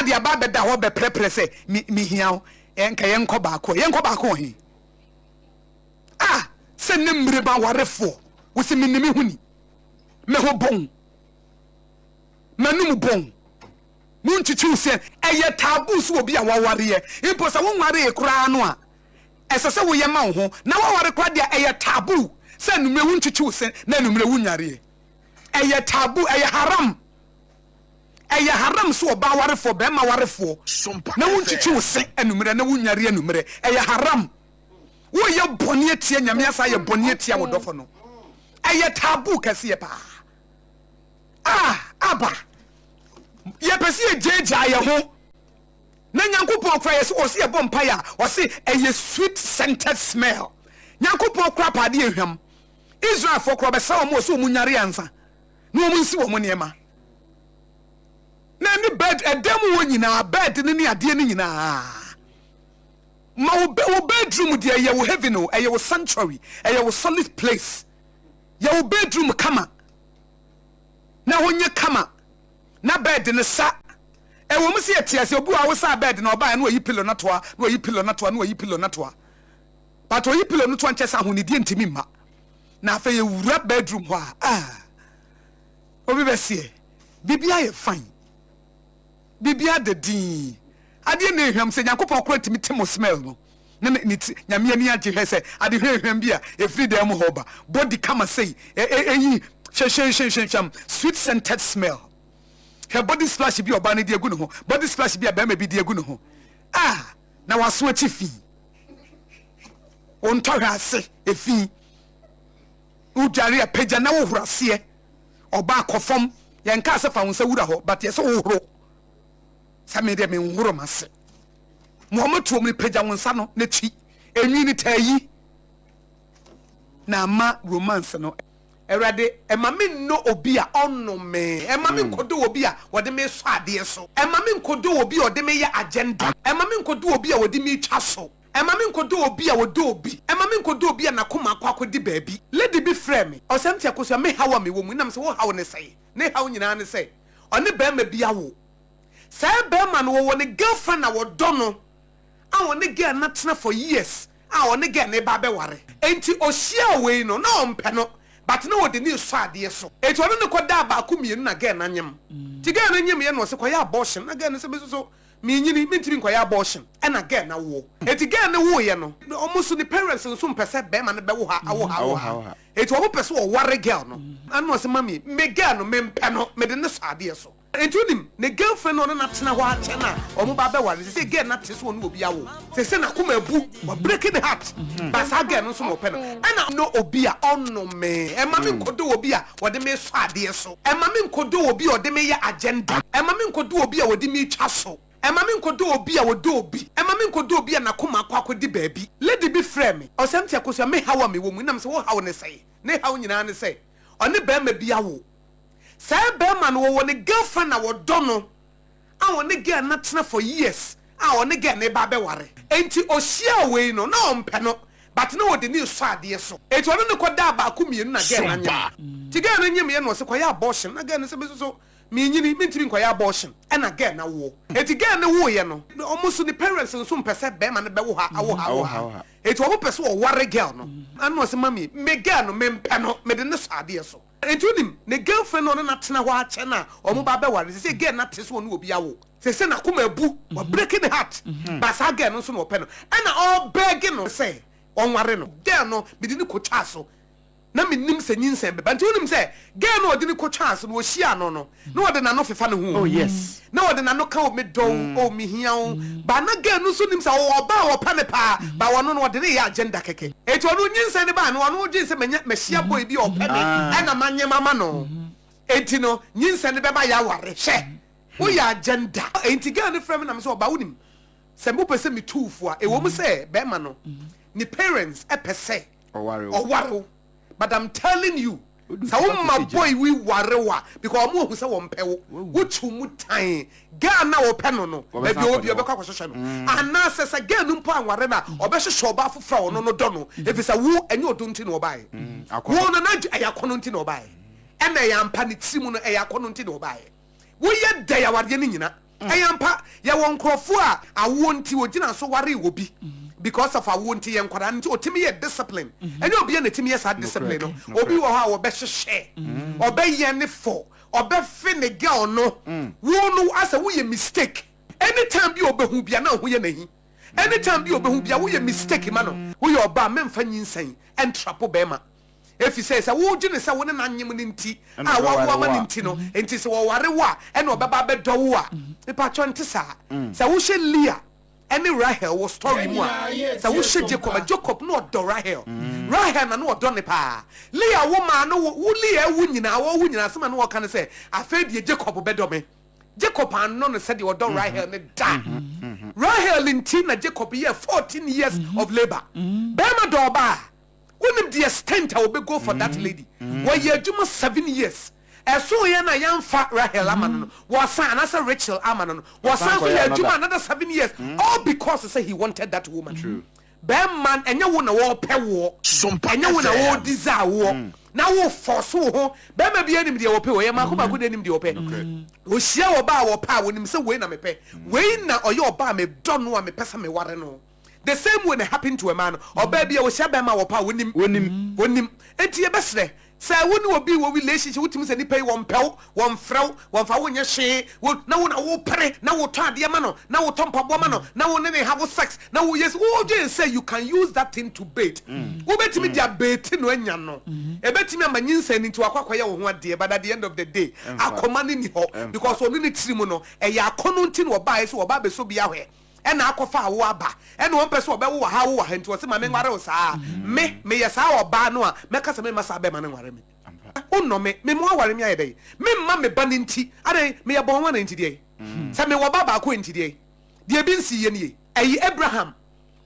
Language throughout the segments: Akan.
ade aba abɛda hɔ bɛprɛprɛ sɛ me mehia wo. Nka yɛnkɔ baako ɛ. Yɛnkɔ baako wɔ he? Ah, sɛ ne mmere ma awarefoɔ. Wo se menni me ho ni. Me ho bɔn. M'anum bɔn. Monkyekyew sɛ ɛyɛ taboo sɛ obi a wawareɛ, mpo sɛ wonwaree koraa no a, ɛsɛ sɛ woyɛ ma wo ho. Na woaware koraa deɛ a, ɛyɛ taboo sɛ anwummerɛ wonkyekyew se na anwummerɛ wonnwareɛ. Ɛyɛ taboo, ɛyɛ haram. Ɛyɛ haram sɛ ɔbaa warefoɔ, barima warefoɔ, na wonkyekyew se anwummerɛ na wonnware anwummerɛ. Ɛyɛ haram. Woreyɛ bɔne atia Nyame asan ayɛ bɔne atia wo dɔfo no. Ɛyɛ taboo kɛseɛ paa. Ah, aba. Yɛpɛ sɛ yɛgyaagyaa yɛn ho. Na Nyankopɔn koraa yɛsɛ ɔsɛ yɛbɔ mpaeɛ a, ɔse ɛyɛ sweet scented smell. Nyankopɔn koraa pɛ adeɛ hwam. Israelfoɔ koraa ɔbɛsra wɔn ɔsɛ wɔn nyare ansa na wɔn nsi wɔn nneɛma. Na ɛne bed ɛdan mu hɔ nyinaa bed no ne adeɛ no nyinaa. Ma wo wo bedroom deɛ ɛyɛ wo heaven o, ɛyɛ wo sanctuary, ɛyɛ wo solid place. Yɛ wo bedroom kama. Na hɔ nyɛ kama. Na bed no sa. Ɛwɔ mu sɛ yɛte ase, obi wɔ hɔ a wosaa bed no ɔbaeɛ na wayi pillow no atoa, na wayi pillow no atoa, na wayi pillow no atoa. But oyi pillow no toa nkyɛ sɛ ahonidie ntumi mma. Na afei yɛwura bedroom hɔ a, ah, obi bɛseɛ, biribiara yɛ fine. Biribiara da dinn. Adeɛ na ehwam sɛ Nyankopɔn koraa tumi te mo smell no na ne ti Nyame ani agye hwɛ sɛ ade hwamhwam bi a ɛfiri dan mu hɔ ba body kama sei ɛyi hwɛhwɛnhwɛnhwɛnhwam sweet scented smell hwɛ body splash bi a ɔbaa no de agu ne ho body splash bi a barima bi de agu ne ho ah na waso akyi fi wo ntɔhwɛ ase efi wodware a pagya na wohoro aseɛ ɔbaa kɔ fam yɛnkaa sɛ fa wo nsa wura hɔ but yɛ sɛ wohoro sɛ me deɛ menhoro m'ase ma ɔmo tuom no pagya wo nsa no n'akyi enwi no taa yi na ama romance no. Awurade, mma me nnɔ obi a ɔnno me. Mma me nkɔdɔ obi a ɔde me sɔ adeɛ so. Mma me nkɔdɔ obi a ɔde me yɛ agenda. Mma me nkɔdɔ obi a ɔde me twa so. Mma me nkɔdɔ obi a ɔdɔ obi. Mma me nkɔdɔ obi a n'akoma akɔ akɔdi baabi. Lady bi frɛɛ me, ɔsɛ Auntie Akosua, me haw a mewɔ mu, nam sɛ wo haw ne sɛn? Ne haw nyinaa ne sɛ ɔne barima bi awo. Saa barima no wɔwɔ ne girlfriend a wɔdɔ no a ɔne girl no atena for years a ɔne girl no reba abɛware. Enti ɔhyiaa wei no na ɔmpɛ no but na ɔde no resɔ adeɛ so. Enti ɔne no kɔdaa baako mmienu na girl no anyem. Nti girl no nyemeeɛ na ɔse kɔyɛ abortion na girl no se me nso so menyini mentumi nkɔyɛ abortion ɛna girl no awoɔ. Enti girl no woeɛ no ɔmo nso ne parents nso mpɛ sɛ barima no bɛwo ha awo ha awo ha. Enti ɔmo pɛ sɛ ɔware girl no. Ɛna ɔse mummy me girl no mempɛ no mede no sɔ adeɛ so. Enti wonim, ne girlfriend no a ɔne no atena hɔ akyɛ no a wɔn ba abɛware no, seesei girl no ate sɛ ɔne obi awo. Seesei n'akoma abu, wabreki ne heart, but saa girl no nso na ɔpɛ no. Ɛna ɔnnɔ obi a ɔnnɔ me. Ɛmma me nkɔdɔ obi a ɔde me sɔ adeɛ so. Ɛmma me nkɔdɔ obi a ɔde me yɛ agenda. Ɛmma me nkɔdɔ obi a ɔde me twa so. Ɛmma me nkɔdɔ obi a ɔdɔ obi. Ɛmma me nkɔdɔ obi a n'akoma akɔ akɔdi baabi. Lady bi frɛɛ me, ɔsɛ Auntie Akosua, me haw a mewɔ mu, nam sɛ wo haw ne sɛn? Ne haw nyinaa ne sɛ, ɔne barima bi awo. Saa barima no wɔwɔ ne girlfriend a wɔdɔ no a ɔne girl no atena for years a ɔne girl no reba abɛware. Enti ɔhyiaa wei no na ɔmpɛ no but na ɔde no resɔ adeɛ so. Enti ɔne no kɔdaa baako mmienu na girl no anyem. Nti girl no nyemeeɛ na ɔse kɔyɛ abortion na girl no se me nso so menyini mentumi nkɔyɛ abortion ɛna girl no awoɔ. Enti girl no woeɛ no ɔmo nso ne parents nso mpɛ sɛ barima no bɛwo ha awo ha awo ha. Enti ɔmo pɛ sɛ ɔware girl no. Ɛna ɔse mummy me girl no mempɛ no mede no sɔ adeɛ so. Enti wonim, ne girlfriend no a ɔne no atena hɔ akyɛ no a wɔn ba abɛware no, seesei girl no ate sɛ ɔne obi awo. Seesei n'akoma abu, wabreki ne heart, but saa girl no nso na ɔpɛ no. Ɛna ɔrebɛɛge no sɛ ɔnware no. Girl no, mede no kotwaa so. Na mennim sɛ nyinsɛn bɛba. Nti wonim sɛ girl no a ɔde no kotwaa so no, ɔhyiaa no no, na ɔde n'ano fefa ne ho o. Na ɔde n'ano ka o, medɔ wo, o, mehia wo. But na girl no nso nim sɛ ɔwɔ ɔbaa a ɔpɛ no paa, but ɔno no, ɔde no reyɛ agenda kɛkɛ. Enti ɔno nyinsɛn no bae no, ɔno dwen sɛ manya, mahyia boy bi a ɔpɛ me, ɛna manyem ama no. Enti no, nyinsɛn no bɛba yɛaware. Hwɛ, woyɛ agenda. Enti girl no frɛ me na me sɛ, ɔbaa wonim, sɛ wopɛ sɛ metu wo fo a, ɛwɔ mu sɛ bɛrima no, ne parents pɛ sɛ ɔware wo, but I'm telling you, sɛ wo ma boy wi ware wo a, because ɔmo ahu sɛ wɔmpɛ wo, wo kyew mu tan, girl no a ɔpɛ no no, baabi a ɔwɔ biara ɔbɛkɔ akɔhwehwɛ no, anaasɛ sɛ girl no mpo anware no a, ɔbɛhwehwɛ ɔbaa foforɔ a ɔno no dɔ no, efisɛ wo, ɛnyɛ ɔdɔ nti na ɔbaeɛ, wo no na ɛyɛ akɔnnɔ nti na ɔbaeɛ, ɛna ɛyɛ ampa ne tiri mu no ɛyɛ akɔnnɔ nti na ɔbaeɛ, woyɛ dɛn awareɛ no nyina. Ɛyɛ ampa, yɛwɔ nkorɔfoɔ a awoɔ nti wɔgyina so waree obi because of awoɔ nti, yɛ nkwadaa no nti ɔtumi yɛ discipline. Ɛnyɛ obiara na ɛtumi yɛ saa discipline no. Obi wɔ hɔ a ɔbɛhyehyɛ, ɔbɛyɛ ne fɔ, ɔbɛfe ne girl no. Wo no asɛ woyɛ mistake. Anytime bi a ɔbɛhu bia na wo ho yɛ no ahi. Anytime bi a ɔbɛhu bia woyɛ mistake ma no. Woyɛ ɔbaa mɛmfa nyinsɛn ntrapo bɛɛma. Efisɛ sɛ wodwene sɛ wo ne no anyem no nti a woawo ama no nti no nti sɛ ɔware wo a ɛna ɔbɛba abɛdɔ wo a, mepakyɛw ɛnte saa. Sɛ wohwɛ Leah ne Rahel wɔ story mu a, sɛ wohwɛ Jacob a, Jacob na ɔdɔ Rahel. Rahel na na ɔdɔ no paa. Leah wo maa no wo, wo Leah awu nyinaa, ɔrewu nyinaa asɛm a na ɔka ne sɛ, afei deɛ Jacob bɛdɔ me. Jacob annɔ no sɛdeɛ ɔdɔ Rahel no da. Rahel nti na Jacob yɛɛ 14 years of labour. Barima dɔ ɔbaa. Wonim the extent a obe go for that lady. Wɔyɛ adwuma 7 years. Ɛso yɛ na yɛnfa Rahel ama no no, wɔsan anaasɛ Rachel ama no no, wɔsan so yɛ adwuma another 7 years, all because sɛ he wanted that woman. Bɛrima, ɛnyɛ wo na wɔpɛ woɔ, ɛnyɛ wo na wɔ desire woɔ, na wo force wo ho. Bɛrima bi anim deɛ wɔpɛ o, ɛyɛ maako maako deɛ anim deɛ wɔpɛ. Ohyia ɔbaa a wɔpɛ a, wɔnim sɛ wei na mepɛ, wei na ɔyɛ ɔbaa a medɔ no a mepɛ sɛ meware no. The same way na happen to ɛmaa no. Ɔbaa bi a ɔhyia bɛrima a wɔpɛ a wɔnim. Wɔnim. Wɔnim. Enti yɛbɛsrɛ sɛ wo ne obi wɔ relationship, wotumi sɛ nipa yi wɔmpɛ wo, wɔmfrɛ wo, wɔmfa wo nyɛ hwee, wo na wo na wopere na wotɔ adeɛ ma no, na wotɔ mpaboa ma no, na wo ne ne have sex, na woyɛ sɛ wodwen sɛ you can use that thing to bait. Wobɛtumi de abait no anya no. Ɛbɛtumi ama nyinsɛn no nti wakɔ akɔyɛ wo ho adeɛ, but at the end of the day, akoma no ni hɔ because ɔno ne tiri mu no, ɛyɛ akɔnnɔ nti na ɔbaeɛ sɛ ɔba abɛsɔ bi ahwɛ. Ɛna akɔfa awo aba ɛna ɔmpɛ sɛ ɔbɛwo wɔ ha awo wɔ ha nti ɔse ma menware wo saa. Me meyɛ saa ɔbaa no a mɛka sɛ memma saa bɛɛma no nware me. Wonnɔ me, me mo aware me ayɛ dɛn? Memma me ba no nti adɛn meyɛ bɔn ana nti deɛn? Sɛ mewɔ ba baako nti deɛn? Deɛ ebi nsiiɛ nie. Ɛyi Abraham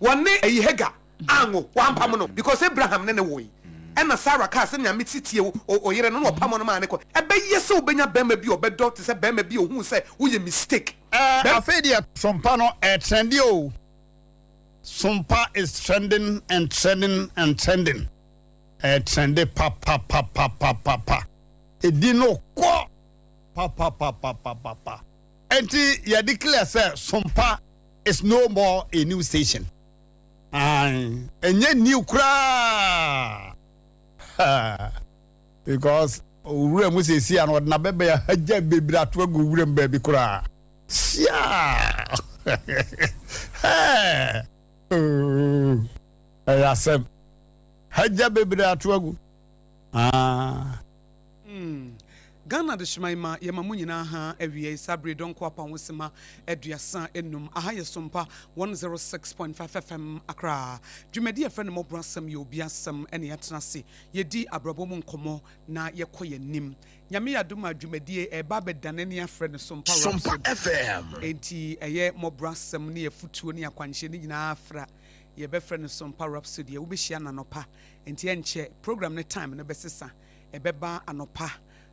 wɔne ɛyi Hagar anwo, wampam no because Abraham ne no woe. Ɛna Sarah kaa sɛ nea mete tie wo oyere no na ɔpam no maa no kɔ. Ɛbɛyɛ sɛ wobɛnya bɛɛma bi a ɔbɛdɔ te sɛ bɛɛma bi a ohuu sɛ woyɛ mistake. Ɛɛ afei deɛ Sompa no ɛɛtrɛnde oo. Sompa is trending and trending and trending. Ɛɛtrɛnde papapapapapa. Ɛdi no kɔ papapapapapa. Ɛnti yɛ declare sɛ Sompa is no more a new station. Ae, ɛnyɛ new koraa. Because owura mu seesei a na ɔde n'abɛbɛn ahagya bebree ato agu owura mu baabi koraa. Siaa! Hɛɛ! Oo! Ɛyɛ asɛm. Hagya bebree ato agu. Ah. Mm. Ghana Adehyeman ma yɛma mo nyinaa ha awiei saa bere dɔnko apɔn sima 35. Aha yɛ Sompa 106.5 FM Accra. Dwumadi a yɛfrɛ no Mmɔborɔ Asɛm yɛ obi asɛm ɛna yɛatena ase yɛdi abrabɔ mu nkɔmmɔ na yɛkɔ yɛn anim. Nyame yɛ adom a dwumadie ɛreba abɛdane ne afrɛ no Sompa Sompa Rhapsody. FM. Enti ɛyɛ mmɔborɔ asɛm ne afutuo ne akwankyerɛ ne nyinaa fra. Yɛbɛfrɛ no Sompa Rhapsody. Wobɛhyia no anɔpa. Enti ɛnkyɛ program no time no bɛsesa. Ɛbɛba anɔpa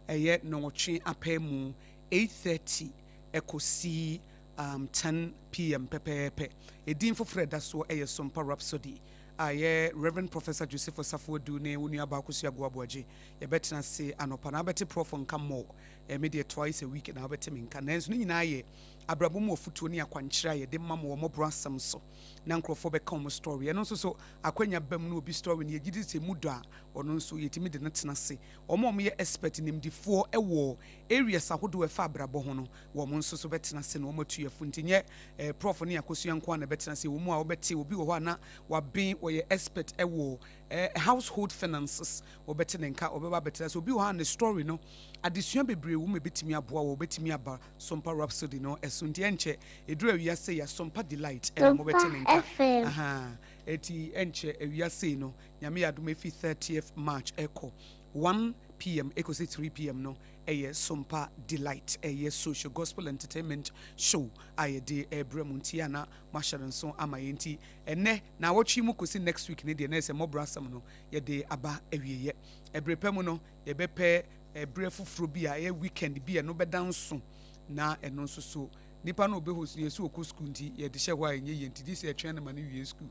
ɛyɛ nnɔnwɔtwe apaamu, 8:30 ɛkɔsi um, 10 pm pɛpɛɛpɛ. Edin foforɔ a ɛda soɔ ɛyɛ Sompa Rhapsody a ɛyɛ Rev. Professor Joseph Osafo Adu ne wo nuabaa Akosua Agoa Aboagye. Yɛbɛtena ase anɔpa na wobɛte Prɔfo nka more. Eh, me deɛ twice a week na wobɛte me nka. Nanso ne nyinaa yɛ abrabɔ mu afutuo ne akwankyerɛ a yɛde ma mo wɔ mmɔborɔ asɛm so na nkurɔfoɔ bɛka wɔn story. Ɛno nso so akwanya ba mu na obi story no yɛgye di sɛ emu dɔ a, ɔno nso yɛtumi de no tena ase. Wɔn a wɔyɛ expert, nimdifoɔ wɔ areas ahodoɔ a ɛfa abrabɔ ho no, wɔn nso so bɛtena ase na wɔatu yɛn fo. Nti nyɛ eh, Prɔfo ne Akosua nko ara na ɛbɛtena ase. Ɛwɔ mu a wobɛte obi wɔ hɔ a na waben, ɔyɛ expert wɔ eh, household finances, wɔbɛte ne nka, ɔbɛba abɛtena ase. Obi wɔ hɔ a ne story no, adesua bebree wɔ mu a ɛbɛtumi aboa wɔ, wɔbɛtumi aba Sompa Rhapsody no so. Nti ɛnkyɛ, ɛduru awia sei a, Sompa Delight ɛna mobɛte ne Sompa nka. FM. Ahaa, ɛti ɛnkyɛ awia sei no, Nyame yɛ adom ɛfi 30th March ɛkɔ 1 pm ɛkɔsi 3 pm no ɛyɛ Sompa Delight, ɛyɛ social gospel entertainment show a yɛde ɛrebrɛ mo, nti a na moahyɛ no nso ama yɛn. Nti ɛnɛ naawɔtwe mu kɔsi next week no deɛ na ɛsɛ mmɔborɔ asɛm no yɛde aba awieɛ. Ɛberɛ pa mu no yɛbɛpɛ ɛberɛ foforɔ bi a ɛyɛ weekend bi a ɛno bɛda nso na ɛno nso so nipa no ɔbɛ host no yɛsɛ ɔkɔ school nti yɛde hyɛ hɔ a ɛnyɛ yie nti gye sɛ yɛtwɛn no ma no wie school.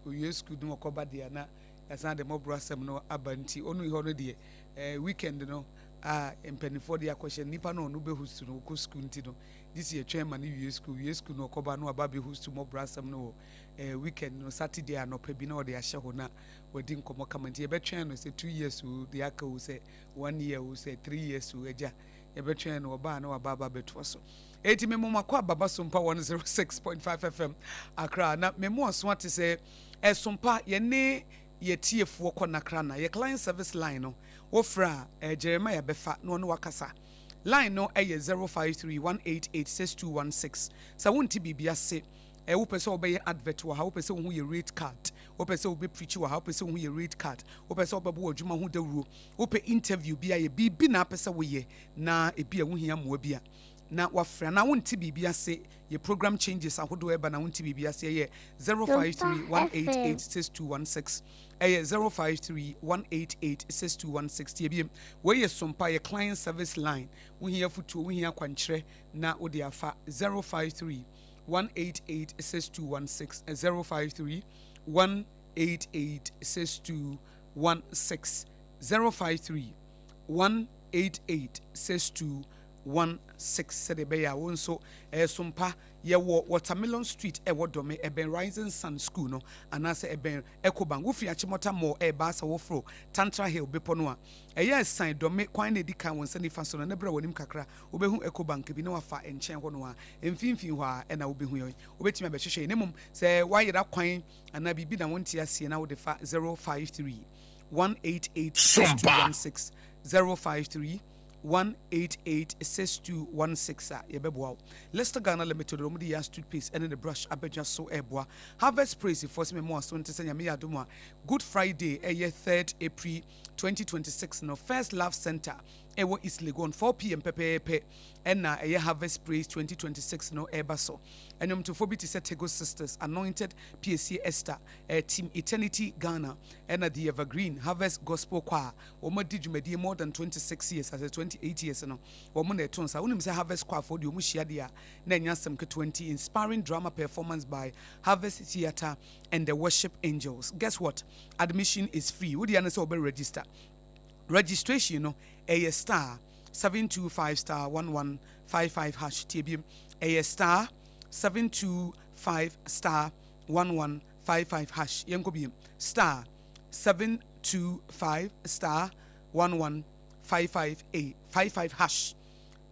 Owie school no ɔkɔba deɛ a na yɛasan de mmɔborɔ asɛm no aba nti ɔno hɔ no deɛ eh, weekend no. A mpanimfoɔ de akɔhyɛ no, nipa no a ɔno bɛ host no ɔkɔ sukuu nti no gye sɛ yɛtwɛn ma no wie sukuu, wie sukuu no ɔkɔba na waba abɛ host mmɔborɔ asɛm no wɔ eh, weekend no Saturday anɔpa bi na ɔde ahyɛ hɔ na wadi nkɔmmɔ kama nti yɛbɛtwɛn no sɛ 2 years o deɛ aka o, sɛ 1 year o, sɛ 3 years o, agya yɛbɛtwɛn no ɔbaa na waba aba abɛtoa so. Eti memo makɔ ababa Sompa 106.5 FM Accra na memo aso ate sɛ ɛsompa yɛne yɛtiefoɔ kɔ nakra na yɛ client service line no wofrɛ a Jeremiah bɛfa na ɔne wakasa. Line no ɛyɛ 0531886216. Sɛ wonte biribi ase, wopɛ sɛ wobɛyɛ advert wɔ ha, wopɛ sɛ wohu yɛ rate card, wopɛ sɛ wobɛpreach wɔ ha, wopɛ sɛ wohu yɛ rate card, wopɛ sɛ wobɛbɔ w'adwuma ho dawuro, wopɛ interview bi ayɛ, biribi na apɛ sɛ woyɛ na ebi a wohia mmoa bi a na wafrɛ, anaa wonte biribi ase, yɛ program changes ahodoɔ ɛba na wonte biribi ase, ɛyɛ 0531886216, ɛyɛ 0531886216. Tie biem, wei yɛ Sompa yɛ client service line. Wohia fotuo, wohia akwankyerɛ na wode afa 053 188 6216, 053 188 6216, 053 188 6216, sɛdeɛ ɛbɛyɛ a wo nso ɛyɛ Sompa. Yɛwɔ Watermelon Street, ɛwɔ Dɔme, ɛbɛn Rising Sun School no anaasɛ ɛbɛn Ecobank. Wofiri Achimota Mall ɛreba sɛ woforo Tantra Hill bepɔ no a ɛyɛ ɛsan Dɔme kwan na ɛdi kan wɔ nsa nifa so no, ne berɛ w'anim kakra wobɛhu Ecobank bi na wafa nkyɛn hɔ no a mfimfini hɔ a ɛna wobɛhu yɛn. Wobɛtumi abɛhwehwɛ yɛn, na mmom sɛ woayera kwan anaa biribi na wonte aseɛ na wode fa 053 188 6216, 053 188 6216 a yɛbɛboa wo. Leicester Ghana Limited, wɔn de yas toothpaste ɛne ne brush abɛdwa so ɛreboa. Harvest Praise foɔ sɛ mɛmo aso nte sɛ Nyame yɛ adom a Good Friday ɛyɛ 3rd April 2026 no, First Love Center ɛwɔ East Legon, 4 p.m. pɛpɛɛpɛ ɛna ɛyɛ Harvest Praise 2026 no ɛreba so. Ɛnwomtofoɔ bi te sɛ Tego Sisters, Anointed Piesie Esther, Team Eternity Ghana ɛna The Evergreen Harvest Gospel Choir. Wɔn adi dwumadie more than 26 years asɛ 28 years no wɔn na ɛto nsa. Wonim sɛ Harvest Choir foɔ deɛ wɔn hyia deɛ a na ɛnyɛ asɛm ketewa, nti inspiring drama performance by Harvest Theatre and the Worship Angels. Guess what? Admission is free. Wo deɛ ne sɛ wɔbɛ register. Registration no ɛyɛ *725*1155#. Tie biem, ɛyɛ *725*1155#. Yɛnkɔ biem, *725*1155 a 55#,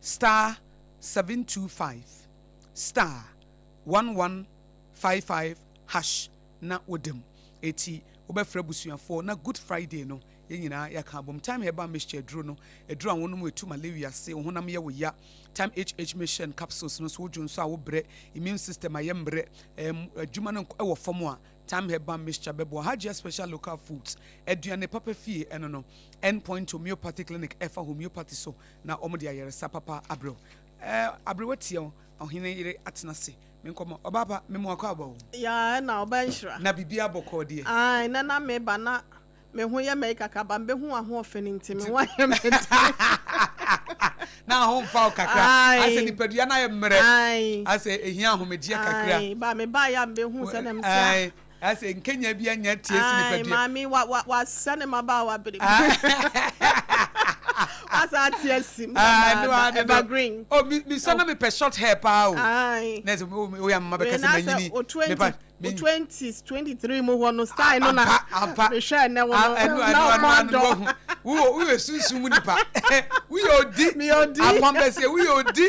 *725*1155# na wodam. Eti wobɛfrɛ abusuafoɔ na Good Friday no yɛn nyinaa yɛaka abom. Time Herbal Mixture aduro no, aduro a wɔnom etu malaria ase, wo honam yɛ wo ya. Time HH Mixture and capsules no nso, wodwo nso a wobrɛ, immune system ayɛ mmerɛ, adwuma no ɛwɔ fam a, Time Herbal Mixture bɛboa. Hajia Special Local Foods, aduane papa fie ɛno no. Endpoint Homeopathy Clinic ɛfa homeopathy so na wɔn de ayaresa papa abrɛw. Aberewa tia ɔhene yere atena ase. Me nkɔmɔ ɔbaa pa memu akɔ aba o. Ya na ɔbɛ nhyira. Na biribi abɔkɔ deɛ. Ai na na meba na me ho yɛ mɛyi kakra ba mbɛhu ahoɔfɛ no nti me ho ayɛ me den. Na aho mfa wo kakra. Asɛ nipadua no ayɛ mmerɛ. Asɛ ehia ahomegyeɛ kakra. Ai ba me ba ya mbɛhu sɛ na msia. Asɛ nkenya bi anya tie si nipadua. Ai maame wa wa wasɛ ne ma ba wa bere. Wasa ate asi mu dadaada evergreen. Oh mi mi sɛ na mi pɛ short hair paa o. Na ɛsɛ o yɛ ama bɛka sɛ ma nyini. O 20s 23 mu hɔ no style no na mehwɛ ɛnɛ wɔ no na ɔmo adɔ. Wowɔ woyɛ sunsun mu nipa, woyɛ odi apambɛsɛ, woyɛ odi,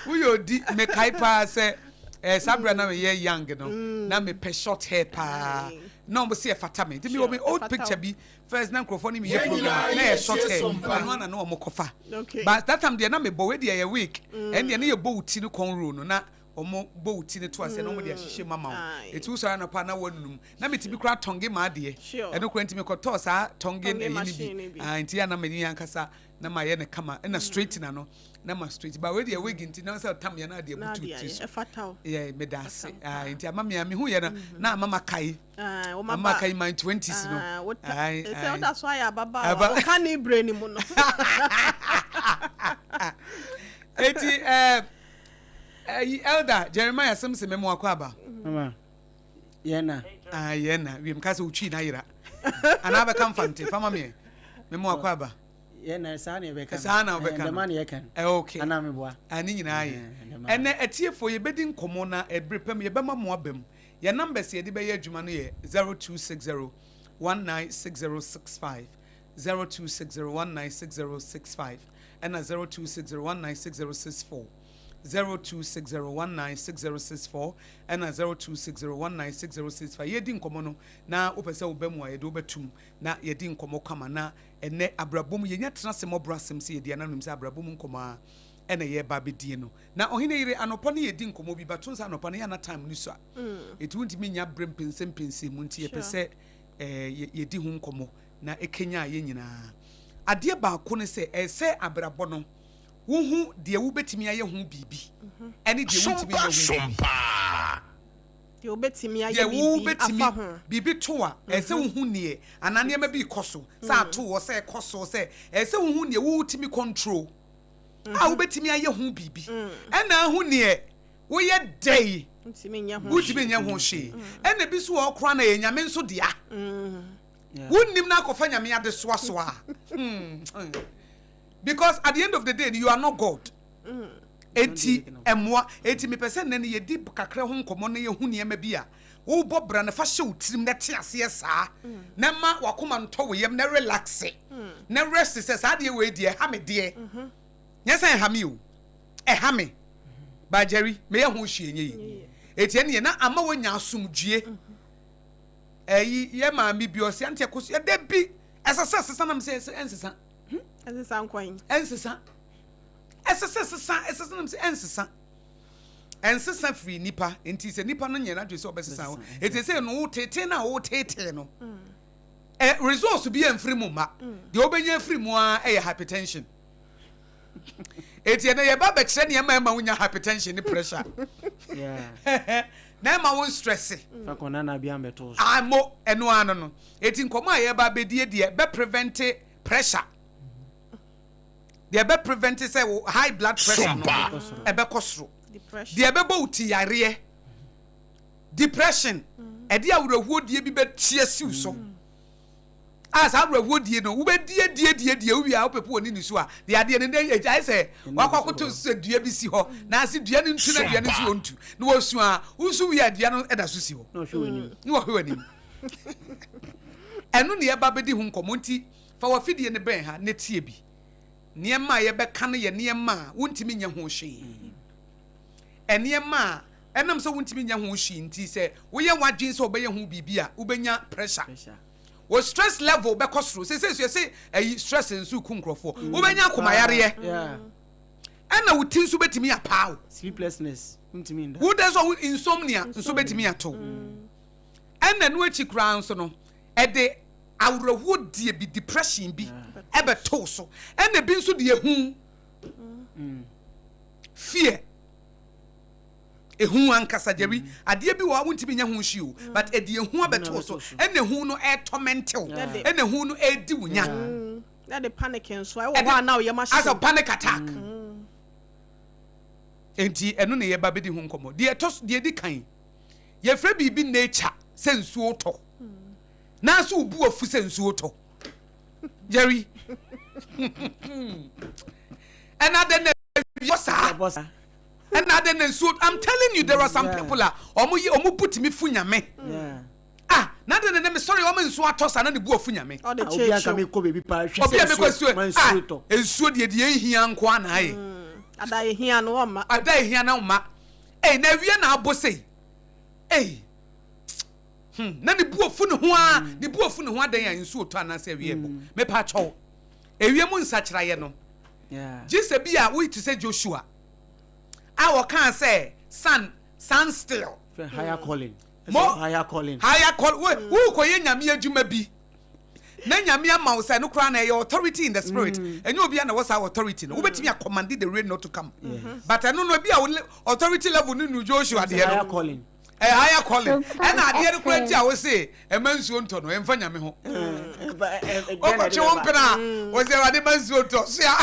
woyɛ odi. Mekae paa sɛ saa berɛ na meyɛ young no na mepɛ short hair paa na ɔmo sɛ ɛfata me, nti mewɔ me old picture bi first na nkurɔfoɔ ne meyɛ program na yɛ short hair, ɛno ana na ɔmo kɔfa. But that time deɛ na mebɔ wei deɛ yɛ wig, ɛn deɛ ne yɛ bɔ wo ti no cornrow no na ɔmo bɔ wo ti no to aseɛ na ɔmo de ahyehyɛ mu ama wo, eti wosɔre anɔpa na wɔnunum na metumi kora tɔnge maa adeɛ ɛno kora, ntumi kɔtɔɔ saa tɔnge ɛyi no bi. Ah, nti yɛ na mɛ ankasa na ma yɛ ne kama ɛna straight na no na ma straight ba. Wei deɛ wig nti na sɛ tam yɛ na adeɛ butu ti so yɛ. Meda ase. Ah, nti ama mi a mi hu yɛ no na ama ma kae, ama kae my 20s no. Sɛ woda so ayɛ ababaawa woka ne bere ni mu no. Eti ɛyi Elder Jeremiah Simpson, mɛmo akɔ aba. Mama, yɛn na. Ah, yɛn na wiem ka sɛ otwi na yera anaa bɛka mfante fama meɛ, mɛmo akɔ aba. Yɛn na saa na yɛbɛka no. Saa na wobɛka no. Dɛm na yɛka no. Eh, okay. Anaa meboa. Ah, ne nyinaa yɛ. Eh, Ɛnɛ atiefoɔ yɛbɛdi nkɔmmɔ na ɛbere pɛ mu yɛbɛma mo aba mu. Yɛn numbers yɛde bɛyɛ adwuma no yɛ 0260 196065, 0260 196065 ɛna 0260 196064, 0260 196064 ɛna 0260 196065. Yɛdi nkɔmmɔ no na wopɛ sɛ woba mu a yɛde wobɛtum na yɛdi nkɔmmɔ kama na ɛnɛ abrabɔ mu yɛnya tena ase mmɔborɔ asɛm sɛ yɛdi ananom sɛ abrabɔ mu nkɔmmɔ a ɛna yɛreba abɛdie no. Na ɔhene yere anɔpa no yɛdi nkɔmmɔ bi bato sɛ anɔpa no yɛ ana time no sua ɛti wontumi nya berɛ mpɛnsɛmpɛnsɛ mu nti yɛpɛ sɛ yɛdi ho nkɔmmɔ na ɛkɛnya yɛ nyinaa. Adeɛ baako ne sɛ ɛsɛ abrabɔ no wohu deɛ wobɛtumi ayɛ ho biribi ɛne deɛ wontumi nyɛ ho biribi. Deɛ wobɛtumi ayɛ deɛ biribi wobɛtumi afa ho. Biribi to a ɛsɛ wohu neɛ anaa nneɛma bi kɔ so sɛ ato hɔ sɛ ɛkɔ so sɛ ɛsɛ wohu neɛ wotumi control a wobɛtumi ayɛ ho biribi ɛna ahu neɛ woyɛ dɛi Ntumi nyɛ ho. Wotumi nyɛ ho hwee. Ɛna bi so wɔ hɔ koraa na ɛyɛ Nyame nso dea. Wonnim na akɔfa Nyame ade soasoa a. Because at the end of the day you are not God. Enti ɛmmoa. Enti mepɛ sɛ nnɛ no yɛdi kakra ho nkɔmmɔ na yɛhu nneɛma bi a wobɔ bra no fa hyɛ wo tirim na te aseɛ saa na ma wakoma ntɔ wo yam na relaxe na rest sɛ saa adeɛ wei deɛ ɛha me deɛ. Nyɛ sɛ ɛha me o, ɛha me. But Jerry, meyɛ ho hwee nyɛ yi. Eti ɛneɛ na ama wanya asomdwie. Ɛyi yɛ maame bi ɔsɛ ante ɛkɔ so ɛda bi ɛsɛ sɛ sesa nam sɛ ɛnsesa. Ɛnsesa nkwan. Ɛnsesa. Ɛsɛ sɛ sesa ɛsɛ sɛ nam sɛ ɛnsesa. Ɛnsesa firi nipa nti sɛ nipa no nyɛ n'adwene sɛ ɔbɛsesa ho. Eti sɛ no wo tete na wo tete no. Ɛ results bi ɛmfiri mu mma. Deɛ wobɛnya afiri mu ara ɛyɛ hypertension. Eti ɛnɛ yɛba bɛkyerɛ nneɛma ɛma wonya hypertension ne pressure. Na ɛma wo stress. Amo ɛno ano no. Eti nkɔmɔ a yɛba bɛdie deɛ bɛ prevent pressure. Deɛ bɛ prevent sɛ wo high blood pressure no ɛbɛkɔ soro. Deɛ ɛbɛbɔ wo ti yareɛ. Depression. Ɛde awerɛhoɔ die bi bɛtia siw so. A saa awerɛhoɔ die no wobɛdi adi adi adi wowie a wopɛpo wɔ ne nisu a deɛ adeɛ no dɛ agyae sɛ wakɔ akoto sɛ dua bi si hɔ na ase dua no ntu na dua no nso ɔntu na wɔsu a wosu wie a dua no da so si hɔ na wɔhwɛ w'anim. Ɛno ne yɛba bɛdi ho nkɔmmɔ nti fa w'afidie no bɛn ha na tie bi. Nneɛma a yɛbɛka no yɛ nneɛma a wontumi nyɛ ho hwee. Nneɛma a ɛnam sɛ wontumi nyɛ ho hwee nti sɛ woyɛ w'adwene sɛ wobɛyɛ ho biribi a wobɛnya pressure. Wo stress level bɛkɔ soro. Sese so yɛse ayi stress nso ku nkurɔfoɔ. Wobɛnya akomayareɛ. Ɛna wo ti nso bɛtumi apaa wo. Sleeplessness. Wontumi nda. Wo dɛ nso insomnia nso bɛtumi ato. Ɛna ɛno akyi koraa nso no, ɛde awerɛhoɔ die bi, depression bi ɛbɛto so. Ɛna ebi nso de ehu, fear. Ehu ankasa Jerry, adeɛ bi wɔ hɔ a wontumi nyɛ ho hwee o, but ɛde ehu abɛto wo so, ɛna ehu no ɛtɔmɛnte wo, ɛna ehu no ɛredi wo nya. Na ɛde panic nso, ɛwɔ hɔ a na wo yam ahye wo. Asɛ panic attack. Enti ɛno na yɛba bɛdi ho nkɔmmɔ. Deɛ ɛtɔ so, deɛ ɛdi kan, yɛfrɛ biribi nature sɛ nsuo tɔ. Nanso wo bu afu sɛ nsuo tɔ. Jerry. Ɛna adɛn na ɛwɔ saa? Ɛna adɛn na nsuo, I'm telling you there are some people a ɔmo yɛ ɔmo bu tumi fu Nyame. Ah, na adɛn na ɛnɛ mesɔre ɔmo nsuo atɔ saa na ne bu afu Nyame. Ɔde Ah, obi anka kyeekyew. mekɔ baabi paa hwɛ Obi a sɛ mekɔ nsuo nsuo ma ah nsuo tɔ. nsuo deɛ deɛ ehia nko ara na ayɛ. Ada ehia no ɔmma. Ada ehia na ɔmma. Ei na awia na abɔ sei. Ei hmm na ne bu afu ne ho ara ne bu afu ne ho adɛn a nsuo tɔ anaasɛ awia ɛbɔ. Mepa kyɛw. Ewiem nsakyeraeɛ no gye sɛ bi a wote sɛ Joshua a ɔkaa sɛ sun sun still. Higher calling. Mo higher calling. Higher call. Wo wokɔyɛ Nyame adwuma bi na Nyame ama wo sɛ no koraa na ɛyɛ authority in the spirit. Ɛnyɛ obi a na wɔ saa authority no. Wobɛtumi a command the rain not to come. But ɛno no ebi a wo authority level no nu Joshua deɛ no. Higher calling. Ɛyɛ higher calling. Ɛna adeɛ no koraa nti a wose ɛma nsuo ntɔ no ɛmfa Nyame ho. Wokɔtwe wo mpena a wose Awurade ma nsuo ntɔ soa.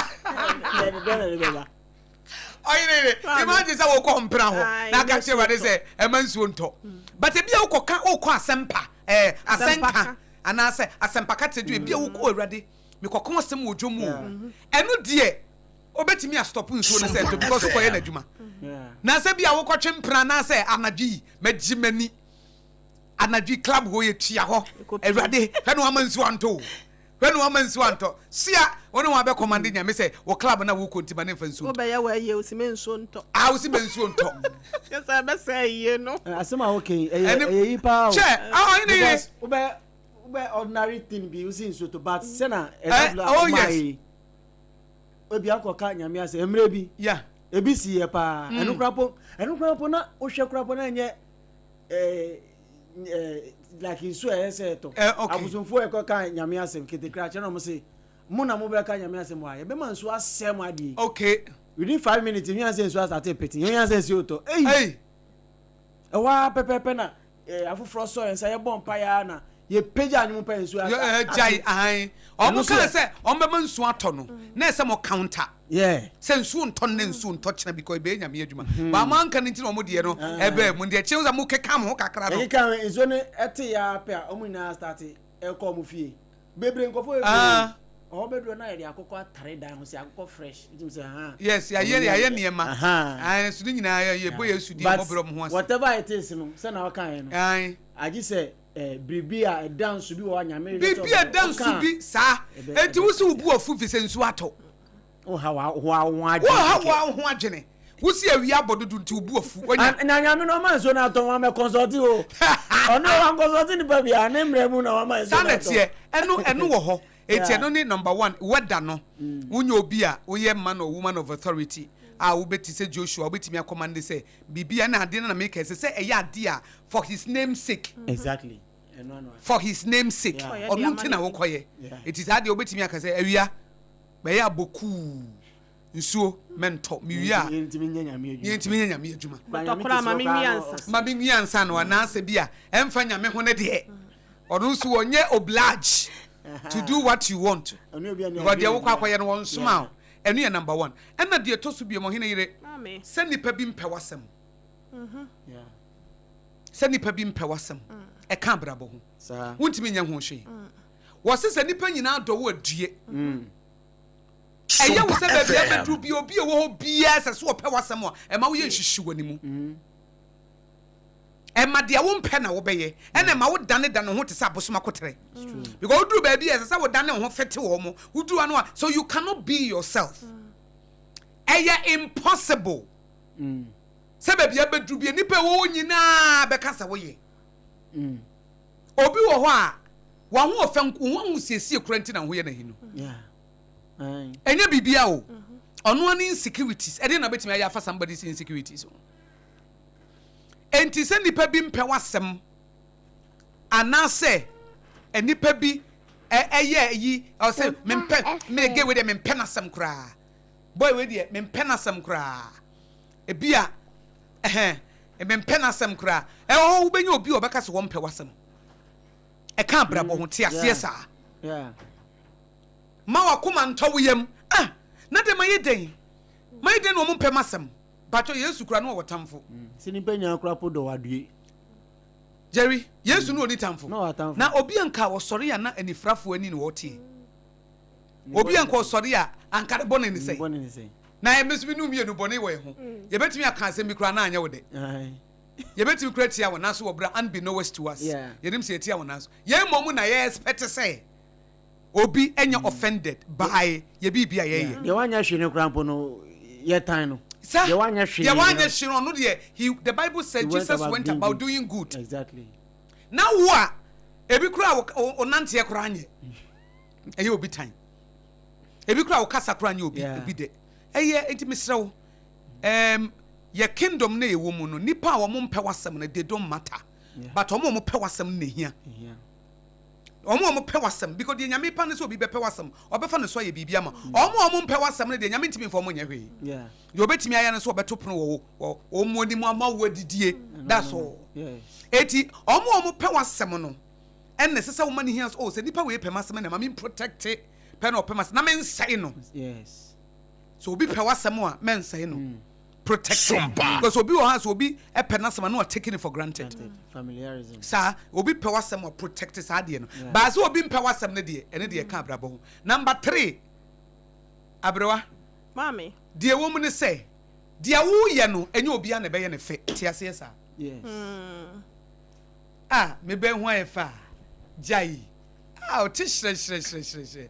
Ɔyere yere imagine sɛ wokɔ mpena hɔ na aka kyerɛ Awurade sɛ ɛma nsuo ntɔ. But ebi a wokɔka wokɔ asɛmpa ɛɛ asɛnka anaasɛ asɛmpaka tɛ dwo ebi a wokɔ Awurade. Mekɔka asɛm wɔ dwom o. Ɛno deɛ obetumi a stop nsuo no sɛ ɛntɔ because wokɔyɛ n'adwuma. Na sɛ bi a wokɔtwe mpena anaasɛ anadwo yi magye m'ani anadwo yi club hɔ yɛtua hɔ awurade hwɛ na wama nsuo antɔ o hwɛ na wama nsuo antɔ sia wo ne wɔn abɛkɔmande nyame sɛ wɔ club na wokɔ nti ma ne mfa nsuo ntɔ. Wobɛyɛ w'ayie wosi me nsuo ntɔ. Ah wosi me nsuo ntɔ. Kyɛ sɛ ɛbɛsɛ ayie no. Asɛm a woka yi ɛyɛ ɛyɛ yi paa o. Kyɛ ah ɔhene yere. Because wobɛ wobɛ ordinary thing bi wosi nsuo tɔ but sɛ na example a woma yi. Ebi akɔka nyame asɛ mmerɛ bi. Yeah. Ebi si yɛ paa. Ɛno koraa po ɛno koraa po na wohwɛ koraa po na ɛnyɛ ɛɛ ɛɛ like nsuo a ɛyɛ sɛ ɛtɔ. Eh, okay. Abosomfoɔ ɛkɔ ka nyame asɛm ketekra kyerɛ na wɔn se mo na mo bɛka nyame asɛm wɔ ha yɛbɛma nsuo asɛe mo adeɛ. Okay. Within 5 minutes yɛn sɛ nsuo asate pete yɛn sɛ nsuo tɔ. Ei. Ei. Ɛhɔ ara pɛpɛɛpɛ na ɛɛ afoforɔ sɔ yɛn nsa yɛbɔ mpa yɛ na yɛpagya anwom pɛ nsuo asa. Gyae ahan. Ɔmo kaa sɛ ɔmo bɛma nsuo atɔ no na ɛsɛ mo counter. Yeah. Sɛ nsuo ntɔ no na nsuo ntɔ kyena because ɛbɛyɛ nyame adwuma. Ba mo anka no nti na ɔmo deɛ no ɛbɛɛ mu nti ɛkyerɛ sɛ mo keka mo ho kakra no. Yɛkeka nsuo no ɛte yɛ ara pɛ a ɔmo nyinaa start ɛkɔ ɔmo fie. Bebree nkurɔfoɔ bebree. Ɔhɔ bɛduru na yɛde akokɔ atare dan ho sɛ akokɔ fresh nti sɛ ha. Yes, yɛayɛ yɛayɛ nneɛma. Ayi so ne nyinaa yɛ yɛbɔ Yesu din But wɔn brɛ wɔn ho ase. whatever it is no sɛ na ɔka yɛn no. Ayi. Agye sɛ eh, biribi a ɛda nso bi wɔ hɔ a Nyame hwehwɛ sɛ Biribi a ɛda nso bi saa. Enti wo se wo bu afu fi sɛ nsuo atɔ. Woha wa ho ho adwene. Woha wa ho adwene. Wo se awia abɔ dodo nti wo bu afu. Wanya. Na Nyame no ɔma nsuo no atɔ wɔn amɛ consult o. Ɔno wɔn consult nipa bi a ne mmerɛ mu na wɔma nsuo Saa no na atɔ. ɛteɛ. Ɛno ɛno wɔ hɔ. Enti ɛno ne number one. Weather no. Wonyɛ obi a woyɛ man or woman of authority a wobɛti sɛ Joshua wobɛtumi akɔmande sɛ biribi a ɛna adeɛ no na meka ɛsɛ sɛ ɛyɛ adeɛ a for his name sake. Exactly. For his name sake. Ɔno nti na wokɔyɛ. Enti saa adeɛ wobɛtumi aka sɛ awia bɛyɛ abɔkuu nsuo mɛntɔ mewie a yɛntumi nyɛ nyame adwuma. Yɛntumi nyɛ nyame adwuma. Bɛtɔ koraa ma menwie ansa. Ma menwie ansa no anaasɛ bi a ɛmfa nyame ho no deɛ ɔno nso wɔnyɛ oblige to do what you want because deɛ wokɔ akɔyɛ no wɔnsoma wo. Ɛno yɛ number one. Ɛna deɛ ɛtɔ so biom ɔhene yere sɛ nipa bi mpɛ w'asɛm sɛ nipa bi mpɛ w'asɛm ɛka abrabɔ ho wontumi nyɛ ho hwee. Wɔse sɛ nipa nyinaa dɔ wo adue. Ɛyɛ wo sɛ baabi a bɛduru bi obi a ɛwɔ hɔ biara sɛ so ɔpɛ w'asɛm a ɛma woyɛ nhyehye w'animu. Ɛma deɛ wompɛ na wobɛyɛ ɛna ɛma wodane dane ho te sɛ abosom akoterɛ. Because woduru baabi a ɛsɛ sɛ wodane wo ho fete wɔn mo woduru ano a so you cannot be yourself. Ɛyɛ impossible sɛ baabi a bɛduru bi nipa ɛwɔ hɔ nyinaa bɛka sɛ woyɛ. Obi wɔ hɔ a wahoɔfɛ wo ho ahosiesie kora nti na wo ho yɛ n'ahi no. Ɛnyɛ biribia o. Ɔno ani insecurities ɛdeɛ na bɛtumi ayɛ afa somebody's insecurities ho. Enti sɛ nnipa bi mpɛ w'asɛm anaasɛ nnipa bi ɛyɛ yi ɔsɛ mempɛ me gay wei deɛ mempɛ n'asɛm koraa boy wei deɛ mempɛ n'asɛm koraa ebi a ɛhɛn mempɛ n'asɛm koraa ɛwɔ hɔ wobɛnya obi a ɔbɛka sɛ wɔmpɛ w'asɛm ɛka abrabɔ ho te aseɛ saa ma wakoma ntɔ wo yam ah na de ma yɛ dɛn ma yɛ dɛn na wɔn mpɛ m'asɛm. Mpakyɛw, Yesu kura no ɔwɔ tamfo? Sɛ nipa nyinaa kora po dɔ wadue. Jerry, Yesu no ɔni tamfo. Na ɔwɔ atamfo. Na obi anka ɔsɔre a na anifirafoɔ ani na ɔteɛ. Obi anka ɔsɔre a anka ne bɔne ne sɛn? Ne bɔne ne sɛn? Na ɛmɛ nso me ne wo mmienu bɔne wɔ yɛn ho. Yɛbɛtumi aka asɛm bi koraa na anyɛ wo dɛ. Yɛbɛtumi koraa atia wɔn nanso wɔ berɛ a unbeknownst to us, yɛnim sɛ yɛtia wɔn nanso yɛn mmom na yɛ expect sɛ obi nyɛ offended by yɛ biribi a yɛyɛ. Deɛ wanyɛ hwee no koraa mpo no yɛtan no. Sɛ Deɛ wanyɛ hwee deɛ wanyɛ no. hwee no ɔno deɛ he the bible said He went Jesus about went doing about good. doing good. Exactly. Na wo a ebi koraa wo wo nanteɛ koraa nyɛ ɛyɛ obi tan. Ebi koraa wo kasa koraa nyɛ obi obi dɛ. Ɛyɛ nti mesrɛ wo um, yɛ kingdom na yɛwɔ mu no nipa a wɔn mpɛ w'asɛm no they don't matter but wɔn a wɔn pɛ w'asɛm no na ehia. Wɔn a wɔpɛ w'asɛm, because deɛ Nyame pa ne sɛ obi bɛpɛ w'asɛm, ɔbɛfa ne so ayɛ biribi ama. Wɔn a wɔmpɛ w'asɛm no deɛ, Nyame ntumi mfa wɔn nyɛ hwee. Deɛ ɔbɛtumi ayɛ ne sɛ ɔbɛto pono wɔ wo, wɔ wɔn anim ama wo adidie. That's all. Eti, wɔn a wɔpɛ w'asɛm no, ɛna ɛsɛ sɛ woma no hia sɛ, oh, sɛ nipa wei pɛ m'asɛm ɛna ma me protect pɛ na ɔpɛ m'asɛm, na mensɛe no. Sɛ obi pɛ w'asɛm a, mɛnsɛe no. Protect because obi wɔ hɔ a sɛ obi pɛ n'asɛm a na wa taking it for granted. Familiarism. Saa obi pɛ w'asɛm wa protect saa adeɛ no. Baa sɛ obi mpɛ w'asɛm no deɛ ɛno deɛ ɛka abrabɔ ho. Number three, aberewa. Maame. Deɛ ɛwɔ mu ne sɛ deɛ woyɛ no ɛnyɛ obiara na ɛbɛyɛ no fɛ. Te aseɛ saa. Yes. Ah, me bɛn ho ayɛ fɛ a. Gyae. Ah, ɔte hyerɛhyerɛhyerɛhyerɛ.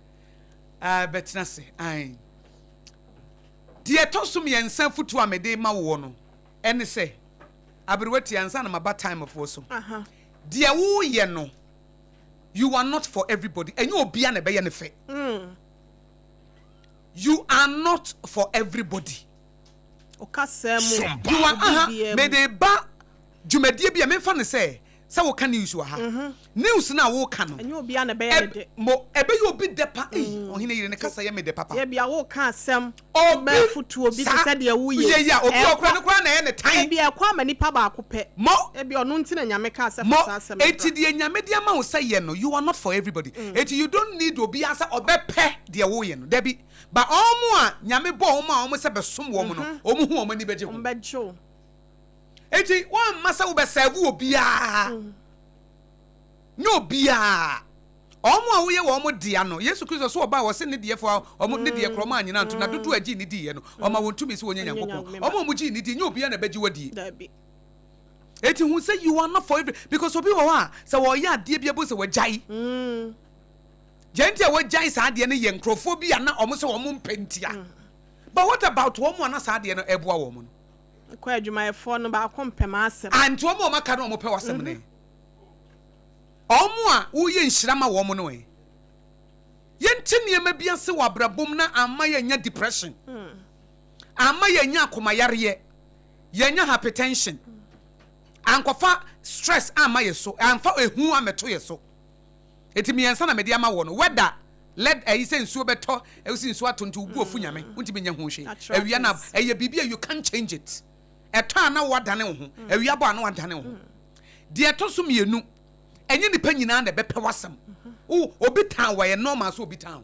Ah, bɛtena ase. Ae. Deɛ ɛtɔ so miɛnsa afutuo a mede rema woɔ no ɛne sɛ, aberewa tie ansa na maba time foɔ so. Deɛ woreyɛ no, you are not for everybody. Ɛnyɛ obia na ɛbɛyɛ no fɛ. You are not for everybody. Ɔkasa mu, You are, aha, mede ba dwumadie bi a memfa no sɛ sɛ woka news wɔ ha mhm. News no a woka no, ɛnyɛ obiara na ɛbɛyɛ ne dɛ. Mo ɛbɛyɛ obi dɛ pa. Ei, mm. Ɔhene yere ne kasa yɛ me dɛ papa. Ebi a woka asɛm obi bɛfotu obi te sɛ deɛ woyɛ yɛ yɛ obi ɔkora no koraa na ɛyɛ ne tan. Ebi ɛkɔ ama nipa baako pɛ. Mo ebi ɔno nti na Nyame ka asɛ fa saa asɛm. Mo eti deɛ Nyame de ama wo sɛ yɛ no, you are not for everybody mm. Eti you don't need obi asɛ ɔbɛpɛ deɛ woyɛ no, dabi. Ba ɔmo a Nyame bɔ ɔmo a ɔmo sɛ bɛsom wɔn no mhm. ɔmo hu ɔmo ani bɛgye ho. Enti woamma sɛ wobɛsɛɛve obiara, nyɛ obiara. Wɔn a woyɛ wɔn dea no, Yesu Kristo so ɔbaa ɔse ne deɛfoɔ a wɔn ne deɛ korɔ wɔn anyina anto na dodoɔ a ɛgyee ne diiɛ no, ɔma wɔn tumi sɛ wɔnyɛ Nyankopɔn. Wɔn a wɔgyee ne die, nyɛ obiara na ɛbɛgye wo adie. Enti hu sɛ you are not for every, because obi wɔ hɔ a sɛ wɔyɛ adeɛ bi a ɛbɛhu sɛ wagyae. Deɛ nti a wagyae saa adeɛ no yɛ nkurɔfoɔ bi a na wɔn sɛ wɔn mpɛ ntia. But what about wɔn a na saa adeɛ no ɛboa wɔn no? Kɔ adwumayɛfoɔ no baako mpɛ m'asɛm. Ah nti wɔn a wɔn aka no wɔn pɛ w'asɛm no ɛ? Wɔn a woyɛ nhyira ma wɔn no ɛ? Yɛnte nneɛma bi ase wɔ abrabɔ mu na amma yɛanya depression, amma yɛanya akomayareɛ, yɛanya hypertension, ankɔfa stress amma yɛ so, amfa ehu ammɛto yɛ so. Enti miensa na mede ama woɔ no, whether let ɛyi sɛ nsuo bɛtɔ, ɛsi nsuo ato nti wo bo afu Nyame, wontumi nyɛ ho hwee. Awia na ɛyɛ biribi a you can't change it. Ɛtɔ a na woadane wo ho, awia bɔ a na woadane wo ho. Deɛ ɛtɔ so mienu, ɛnyɛ nipa nyinaa na ɛbɛpɛ w'asɛm. Wo, obi tan wo a, ɛyɛ normal sɛ obi tan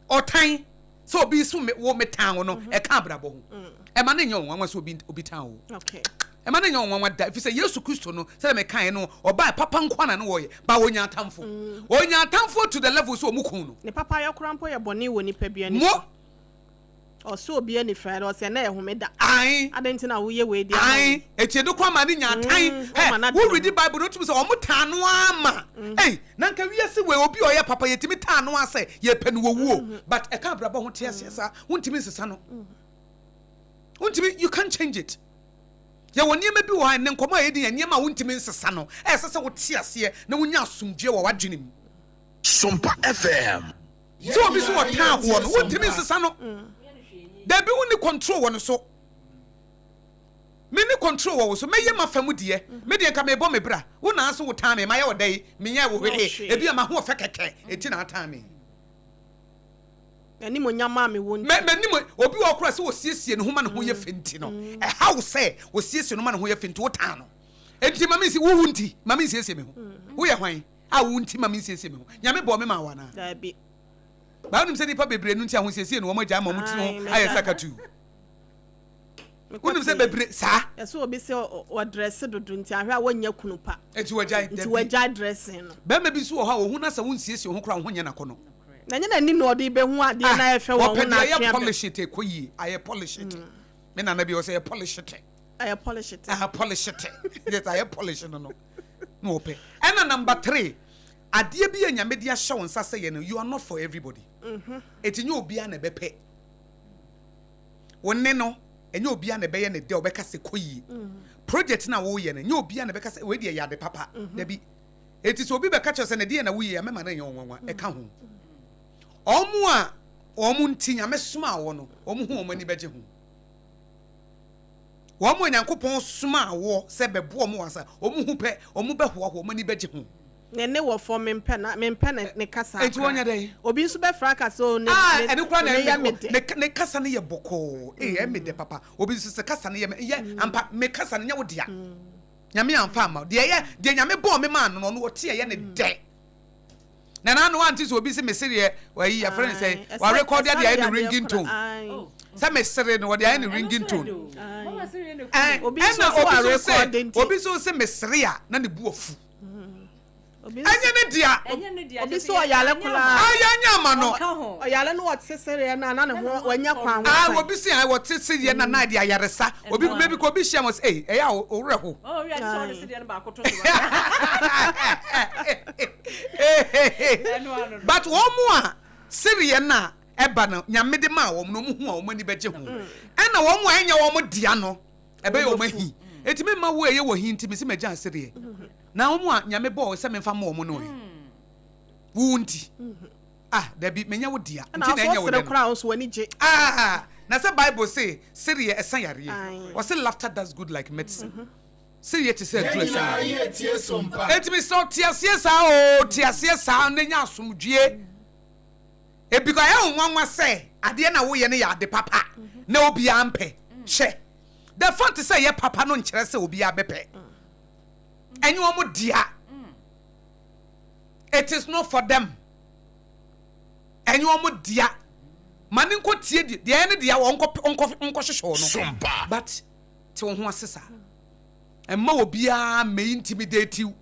wo. Ɔtan sɛ obi so me wo metan wo no, mhm. ɛka abrabɔ ho. Mm. Ɛma no nyɛ wo nwanwa sɛ obi obi tan wo. Ɛma no nyɛ wo nwanwa da, ɛfiri sɛ Yesu Kristo no, sɛdeɛ mekaeɛ no, ɔbaa papa nko na ne wɔyɛ, ba wɔnya atamfo. Mm. Wɔnya atamfo to the level sɛ wɔn kun no. Ne papa yɛ koraa mpo yɛ bɔne wɔ nipa bi ani so. Ɔsɛ obi ani fira dɛ, ɔsɛ na ɛyɛ homeda. Ae. Adɛn nti na woyɛ wei de ama Ae. Eti edu koraa ma ne nya atan. Mm, Hɛ, wo read Bible no wotumi sɛ wɔn taa no ara ma. Mm. Ei, na nka wiase wei obi a ɔyɛ papa yɛtumi taa no ara sɛ yɛpɛ no wɔwuo. Mm. But ɛka abrabɔ ho te aseɛ saa, wontumi nsesa no. Mm. Wontumi, you can't change it. Yɛwɔ nneɛma bi wɔ ha ɛnnɛ nkɔmɔ a yɛdi yɛ nneɛma a wontumi nsesa no. Ɛsɛ sɛ wote aseɛ na wonya asomdwoeɛ wɔ w'adwene mu. Sompa FM. Sɛ obi so ɔtaa woɔ no, wontumi nsesa no. Dabi, wonni control wɔ no so. Menni control wɔ wo so. Mɛyɛ m'afa mu deɛ. Me deɛ nka mebɔ me bra. Wo na so wotaa me. Mayɛ wo dɛn? Menyɛɛ wo hwee. Ebia m'ahoɔfɛ kɛkɛ nti na ataa me. M'animuonyam a mewɔ nti. M'anim, obi wɔ hɔ koraa sɛ ɔsiesie ne ho ma ne ho yɛ fɛ nti no, ɛha wo sɛ ɔsiesie ne ho ma ne ho yɛ fɛ nti wotaa no. Enti ma mensi, wo wo nti, ma mensiesie me ho. Woyɛ hwan? A wo nti ma mensiesie me ho. Nyame bɔɔ me maa wo anaa? Daabi. Ba wonim sɛ nnipa bebree no nti ahosiesie no wɔn agyae ma wɔn tiri ho ayɛ sakatuu. Wonim sɛ bebree saa. Yɛsɛ obi sɛ ɔdrɛse dodo nti ahwɛ a wɔnnya kunu pa. Nti wagyae. Nti wagyae dressing no. Bɛrima bi nso wɔ hɔ a ohu na sɛ wonsiesie wo ho koraa wo ho nyɛ no akɔnnɔ. Na ɛnyɛ n'ani na ɔde bɛhu adeɛ na ayɛ fɛ wɔ ho na atwe abɛn. Ɔpɛ deɛ ɛyɛ polish it ɛkɔ yie ayɛ polish it. Me nana bi ɔsɛ yɛ polish it. Ayɛ polish it. Ah polish it. Yes ayɛ polish no no. Na ɔpɛ. Ɛna number three, adeɛ bi a Nyame de ahyɛ wo nsa sɛ yɛ no, you are not for everybody. Eti nyɛ obiara na ɛbɛpɛ. Wo nne no, ɛnyɛ obiara na ɛbɛyɛ ne dɛ, ɔbɛka sɛ kɔ yie. Project no a woyɛ no, ɛnyɛ obiara na ɛbɛka sɛ wei deɛ yɛ ade papa. Dabi. Eti sɛ obi bɛka kyerɛ sɛ na deɛ na woyɛ a, mɛma no nyɛ wo nwanwa. Ɛka ho. Wɔn a wɔn nti Nyame somaa wɔn no, wɔn ho wɔn ani bɛgye ho. Wɔn a Nyankopɔn somaa woɔ sɛ bɛboa wɔn wɔ asa, wɔn hu pɛ, wɔn bɛhoahoa, wɔn ani bɛgye ho. Ne nne wɔ fam, mempɛ na, mempɛ ne, ne kasa Enti koraa. wɔnyɛ dɛn? Obi nso bɛfrɛ aka sɛ, oh, ne, Ah, ne, ɛno koraa na ne yɛ ɛme me de, dɛ. ne, ne kasa no yɛ bɔkɔɔ. Ee, ɛme dɛ papa. Obi nso sɛ kasa no yɛ me, yɛ, ampa, me kasa no nyɛ wo dea. Nyame amfa amma wo. Deɛ ɛyɛ, deɛ Nyame bɔɔ me maa no no, ɔno ɔte ɛyɛ no dɛ. Na na ano ante sɛ obi se me sereɛ wayi yɛfrɛ no sɛ warekɔde adeɛ ayɛ no ringing tone. Sɛ mesere no, wɔde ayɛ ne ringing tone. Ɛna obi nso sɛ obi nso sɛ mesere a na ne bu afu. Ɛnyɛ ne dea. Obi so ɔyare koraa. Ayɛ anya ama no. Ɔyare no ɔte sereɛ no a na ne ho wanya kwan ho. Ah, obi se a wɔte sereɛ na na de ayaresa. Obi maybe ko obi hyia mo sɛ, "Ei, ɛyɛ a ɔwerɛ ho." Oh, yeah, sɛ ɔde sereɛ no baako to so. But wɔn mu a sereɛ no a ɛba no Nyame de maa wɔn no, wɔn hu a wɔn ani bɛgye ho. Ɛna wɔn a ɛnyɛ wɔn dea no, ɛbɛyɛ wɔn ahi. Enti memma wo a ɛyɛ wɔ hi nti mese magya sereɛ. Na wɔn a Nyame bɔɔ sɛ memfa mma wɔn no ɛ? Wo nti? Ah, dabi, menyɛ wo dea, nti na ɛnyɛ wo dɛ no. Ah, na sɛ Bible se sereɛ ɛsa yareɛ. Ɔse laughter does good like medicine. Sereɛ te sɛ aduru ɛsa yareɛ. Enti mesrɛ wo, te aseɛ saa oo, te aseɛ saa na nya asomdwie. Ebi koraa ɛyɛ wo nwanwa sɛ adeɛ no a woyɛ no yɛ ade papa na obiara mpɛ. Hwɛ, the fact sɛ ɛyɛ papa no nkyerɛ sɛ obiara bɛpɛ. Ɛnyɛ wɔn dea. It is not for them. Ɛnyɛ wɔn dea. Ma ne nkɔ tie deɛ deɛ ɛyɛ ne dea wɔn nkɔ nkɔ nkɔhwehwɛ wɔn. But te wo ho ase saa. Ɛmma obiara mmɛ intimidate wo.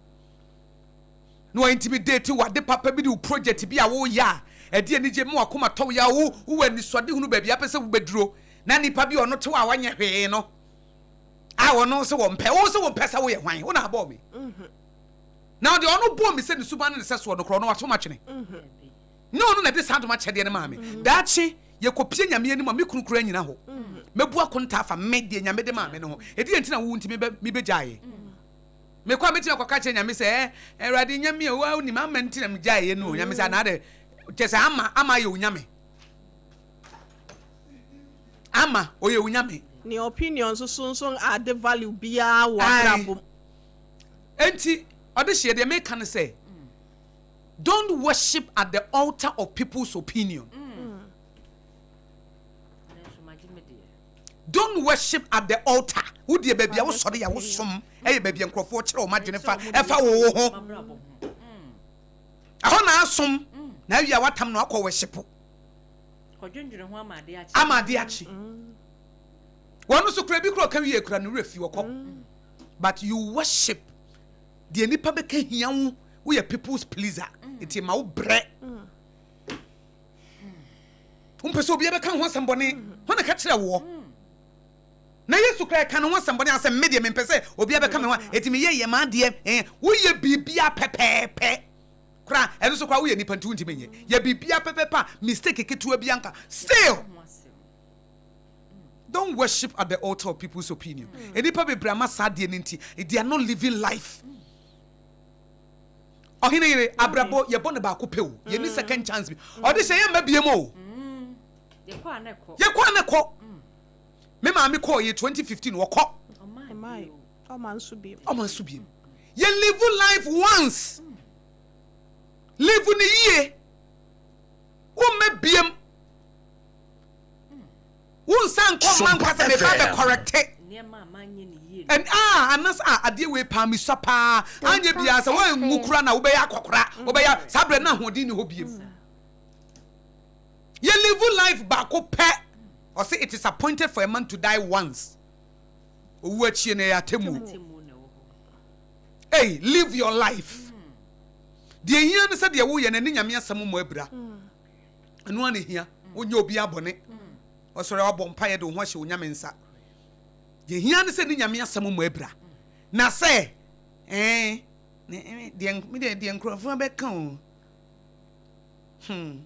Na wa intimidate wo ade papa bi de wo project bi a woyɛ a ɛde anigye ma wakoma tɔ wo ya wo wowɔ anisoadehunu baabi apɛ sɛ wobɛduro na nipa bi ɔno te hɔ a wanyɛ hwee no a ɔno sɛ wɔmpɛ wo sɛ wɔmpɛ sɛ woyɛ hwan wo na abɔɔ me na ɔde ɔno bɔɔ me sɛ ne suban ne ne sɛsoɔ no korɔ ɔno wato matwene ne ɔno na ɛde saa dom akyɛdeɛ no maa me daakye yɛkɔpie Nyame anim a me kunu koraa nyina hɔ mɛbu akonta afa me deɛ Nyame de maa me no ho ɛdeɛ nti na wo nti mebɛgyaeɛ Mekɔ a mɛtumi akɔka kyerɛ Nyame sɛ, Ɛ, Awurade Nyame o, woa wonim, ama nti na megyaeɛ no o. Nyame sɛ, anaa dɛ, kyerɛ sɛ ama, ama ayɛ wo Nyame. Ama, ɔyɛ wo Nyame. Ne opinion nso so nso add value biara wɔ abrabɔ mu. Enti, ɔdehyeɛ, deɛ meka ne sɛ, don't worship at the altar of people's opinion. Don't worship at the altar. Wo deɛ baabi a wosɔre a wosom yɛ baabi a nkurɔfoɔ kyerɛ wɔn adwene fa ɛfa wo wo ho. Ɛhɔ na asom na awie a watam na wakɔ worship. Ama ade akye. Wɔn nso kura bi kura ɔka wie kura ne werɛ fi wɔkɔ. But you worship deɛ nipa bɛka hia wo woyɛ people's pleaser. Nti ma wo brɛ. Wompɛ sɛ obiara bɛka wo ho asɛm bɔne. Hwan na ɛka kyerɛɛ woɔ? Na Yesu koraa ɛka ne ho asɛm bɔne asɛ me deɛ mempɛ sɛ obiara bɛka me ho a, enti meyɛ yɛ m'adeɛ. Eh, woyɛ biribiara pɛpɛɛpɛ koraa, ɛno nso koraa woyɛ nipa nti wontumi nyɛ. Yɛ biribiara pɛpɛɛpɛ a mistake ketewa bi anka. Still, don't worship at the altar of people's opinion. Nnipa bebree ama saa adeɛ no nti, they are not living life. Ɔhene yere, abrabɔ yɛbɔ no baako pɛ o, yɛnni second chance bi. Ɔde hyɛ yɛn mma biem o. Yɛkɔ a na kɔ. Me maame kɔɔ yɛ 2015 wɔkɔ. Ɔma nso biem. Ɔma nso biem. Yɛ live life once. Live ne yie. Womma biem. Wo nsa nkɔ mma nka sɛ meba bɛ kɔrɛkte. Ɛn ah anas ah adeɛ wei paa mesua paa anyɛ biara sɛ woanwu kora na wobɛyɛ akɔkora wobɛyɛ saa berɛ na ahoɔden ni hɔ biem. Yɛ live life baako pɛ ɔse it is appointed for a man to die once owu akyie no ɛyɛ atemmuo. Ei live your life deɛ hia ne sɛ deɛ woyɛ no ɛne Nyame asɛm mmɔ abira. Ɛno ara na ehia. Wonyɛ obiara bɔne. Ɔsɔre a wabɔ mpaeɛ de wo ho ahyɛ Onyame nsa. Deɛ ehia ne sɛ ne Nyame asɛm mmɔ abira. Na sɛ ɛɛ deɛ me deɛ deɛ nkurɔfoɔ bɛka o. Hmm.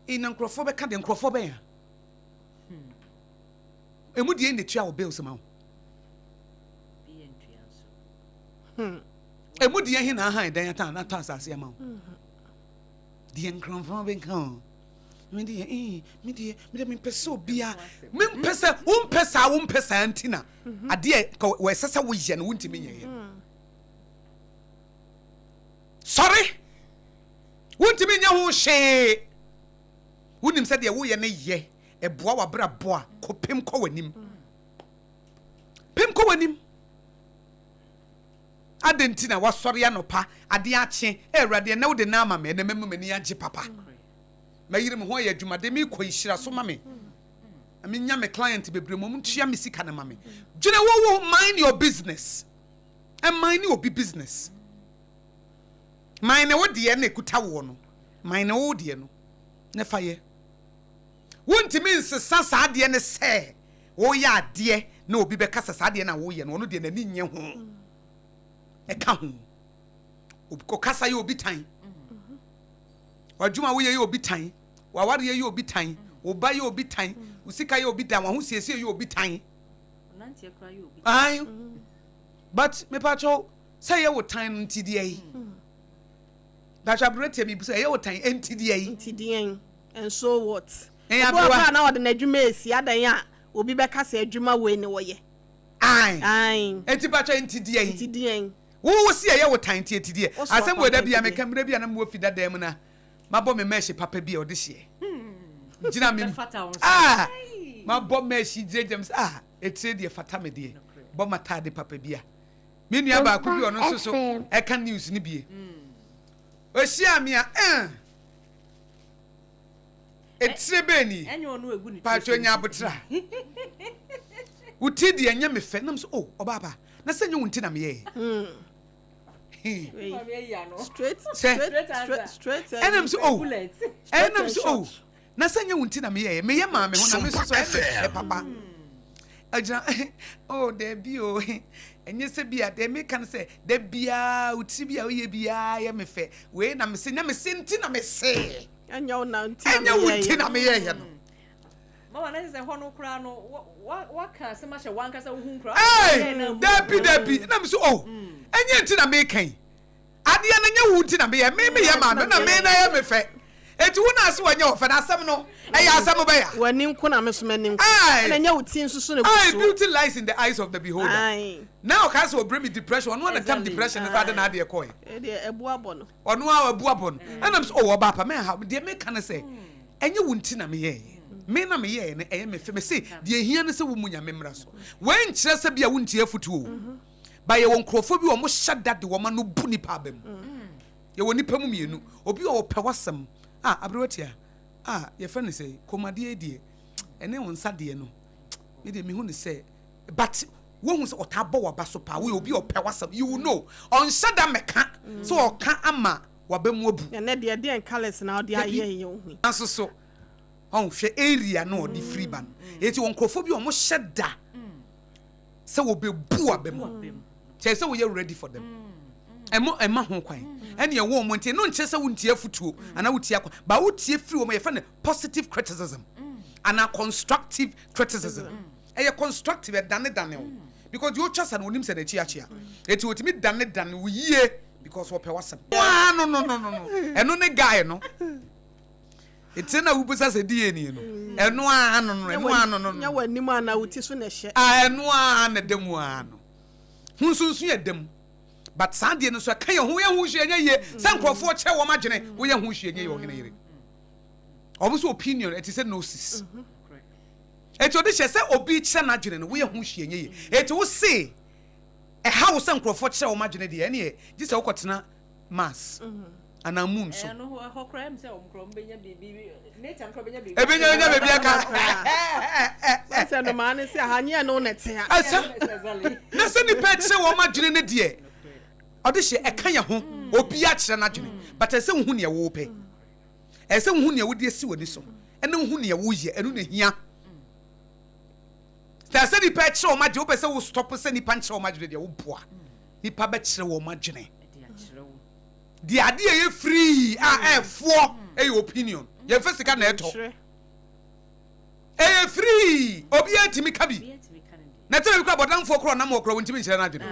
Ee na nkurɔfoɔ bɛka deɛ nkurɔfoɔ bɛn a. Emu deɛ na etua wo bills ma wo. Hmm. Emu deɛ he na ahan dan atan na atɔ asase ama wo. Deɛ nkurɔfoɔ bɛka o. Me deɛ ee, me deɛ, me deɛ mempɛ sɛ obia, mempɛ sɛ, wompɛ saa, wompɛ saa nti na mhm. adeɛ ka wɔ ɛsɛ sɛ woyɛ no wontumi nyɛyɛ. Mm. Sɔre, wontumi nyɛ ho hwee. Wonim sɛ deɛ woyɛ no yɛ, ɛboa w'abrabɔ a, kɔpem kɔ w'anim. Mm. Pem kɔ w'anim. Adɛn nti na woasɔre anɔpa, adeɛ akye, Ee Awurade, ɛnnɛ wode nna ama me, ɛnnɛ mɛma m'ani agye papa. Mɛyere me ho ayɛ adwumaden, merekɔ yi, hyira so ma me. Na menya me client bebree ma wɔntua me sika no ma me. Dwene wo wo mind your business. Mind obi business. Mind wo deɛ na ekuta woɔ no. Mind wo deɛ no na fa yɛ. Wontumi nsesa saa adeɛ no sɛ woyɛ adeɛ na obi bɛka sɛ saa adeɛ no a woyɛ no ɔno deɛ n'ani nnye ho. Ɛka ho. Ɔkasa yɛ obi tan. W'adwuma woyɛ yɛ obi tan. W'awareɛ yɛ obi tan. Wo ba yɛ obi tan. Wo sika yɛ obi dan. W'ahosiesie yɛ obi tan. Ae. But mepakyɛw sɛ ɛyɛ wo tan no nti deɛ yi. Pakyɛw aberewa tie me bisa ɛyɛ wo tan nti deɛ yi. Nti deɛn? And so what? Ɛyɛ Obi wɔ aberewa. hɔ a na ɔde n'adwuma esi adan a obi bɛka sɛ adwuma wei ne wɔyɛ. Ae. Ae. Nti pakyɛw nti deɛ yi. Nti deɛn? Wo wo se ɛyɛ wo tan nti eti deɛ. Wo soa Asɛm wei da papa bi a nti deɛ. meka mmerɛ bi a na mewɔ fi dadaa mu na mabɔ me mesh papa bi a ɔde hyeɛ gyina me ah mabɔ mesh gyinagyina mu sɛ ah etire deɛ fata me deɛ bɔ m'ataade papa bi a me nua baako bi ɔno nso so ɛka news no bie ohyia me a eh etire bɛn ni paatwa nya abotra wo ti deɛ nyɛ me fɛ nam so oh ɔbaa pa na sɛ nyɛ wo nti na meyɛɛ sɛ ɛnam sɛ oh ɛnam sɛ oh na sɛ nyɛ wo nti na meyɛɛ meyɛ maa me ho na me nso so ɛmɛ fɛ papa agyina oh daabi o ɛnyɛ sɛ bi a deɛ meka no sɛ da biara wo tiri bi a woyɛ biara yɛ me fɛ wei na mese nyɛ mese nti na mese ɛnyɛ wo nti na meyɛɛyɛ no Mama na kyerɛ sɛ hɔ no koraa no waka asɛm ahyɛ wankasa wo ho nkura. Hey, dabi dabi na me so oh ɛnyɛ nti na meka yi adeɛ no nyɛ wo nti na meyɛ me meyɛ maa me na me na yɛ me fɛ eti wo na ase wɔnyɛ ɔfɛ na asɛm no ɛyɛ asɛm bɛya. W'ani nko na me so m'ani nko ɛna nyɛ wo ti nso so na egu so. Beauty lies in the eyes of the beholder. Na ɔka sɛ ɔbrɛ me depression ɔno ana tam depression no saa de na adeɛ kɔɛ. Ɛdeɛ ɛbu abɔ no. Ɔno a ɛbu abɔ no ɛna me so oh ɔbaa pa mɛnha deɛ meka ne sɛ. Ɛnyɛ wo nti na meyɛeɛ. Me na meyɛeɛ no, ɛyɛ me fɛ. Mese, deɛ ɛhia ne sɛ wommu Nyame mmara so. Wei nkyerɛ sɛ bia wontie afotuo o. But yɛwɔ nkurɔfoɔ bi wɔn hyɛ da de wɔn ano bu nipa aba mu. Yɛwɔ nipa mu mmienu. Obi a ɔpɛ w'asɛm. Ah, aberewa tia. Ah, yɛfrɛ no sɛ, kɔnmuadeɛ yi deɛ, ɛne wo nsa deɛ no, me deɛ mehu no sɛ, but wohu sɛ ɔtaa bɔ w'aba so paa. Woyɛ obi a ɔpɛ w'asɛm. You will know. Ɔnhyɛ da mmɛka sɛ ɔka ama waba mu abu. Ɛnɛ deɛ deɛn colours na wode ayɛ yɛ wo ho yi. Nanso so ɔn hwɛ area no ɔde firi ba no eti wɔ nkurɔfoɔ bi a wɔn hyɛ da sɛ wɔbɛbu waba mu kyerɛ sɛ wɔyɛ ready for them ɛmo ɛma ho kwan ɛne ɛwɔ wɔn nti ɛno nkyerɛ sɛ wontie afutuo anaa wotie akwa ba wotie firi wɔn yɛfrɛ no positive criticism anaa constructive criticism ɛyɛ constructive ɛdane dane wo because deɛ ɔtwa sa no onim sɛ n'akyi akyea eti otumi dane dane wo yie. because wɔpɛ w'asɛm. Waa no no no no no ɛno ne guy no etire na wobisa sɛ DNA no ɛno a no no ɛno a no no nyɛ w'anim a na wo ti so na ɛhyɛ. A ɛno a na ɛda mu a no ho nsonso yɛ da mu but saa deɛ no nso ɛka yɛn ho yɛn ho hwɛ nyɛ yie sɛ nkurɔfoɔ kyerɛ wɔn adwene woyɛ ho hwɛ nyɛ yɛ ɔhene yere wɔn nso opinion ɛte sɛ gnosis eti ɔde hyɛ sɛ obi kyerɛ n'adwene no woyɛ ho hwɛ nyɛ yie eti wo se. Ɛha wo sɛ nkurɔfoɔ kyerɛ wɔn adwene deɛ, ɛnneɛ gye sɛ wokɔtena Mars anaa Moon so. Ɛbɛnya bɛnya baabi aka. Sɛ nnomaa no sɛ aha nyɛ no na ɛte ha. Ɛsɛ na sɛ nipa kyerɛ wɔn adwene no deɛ ɔde hyɛ ɛka yɛn ho obi akyerɛ n'adwene but ɛsɛ wohu nea wɔpɛ ɛsɛ wohu nea wode asi w'ani so ɛne wohu nea woyɛ ɛno na ehia. Sɛ sɛ nipa kyerɛ wɔn adwene, wopɛ sɛ wo stop sɛ nipa nkyerɛ wɔn adwene deɛ woboa. Nipa bɛkyerɛ wɔn adwene. Deɛ adeɛ ɛyɛ free a ɛfoɔ ɛyɛ opinion. Yɛmfa sika na ɛtɔ. Ɛyɛ free. Obiara tumi ka bi. Na ɛtɛ bi kora bɔdamfoɔ kora ɔnam hɔ kora wɔntumi nkyerɛ n'adwene.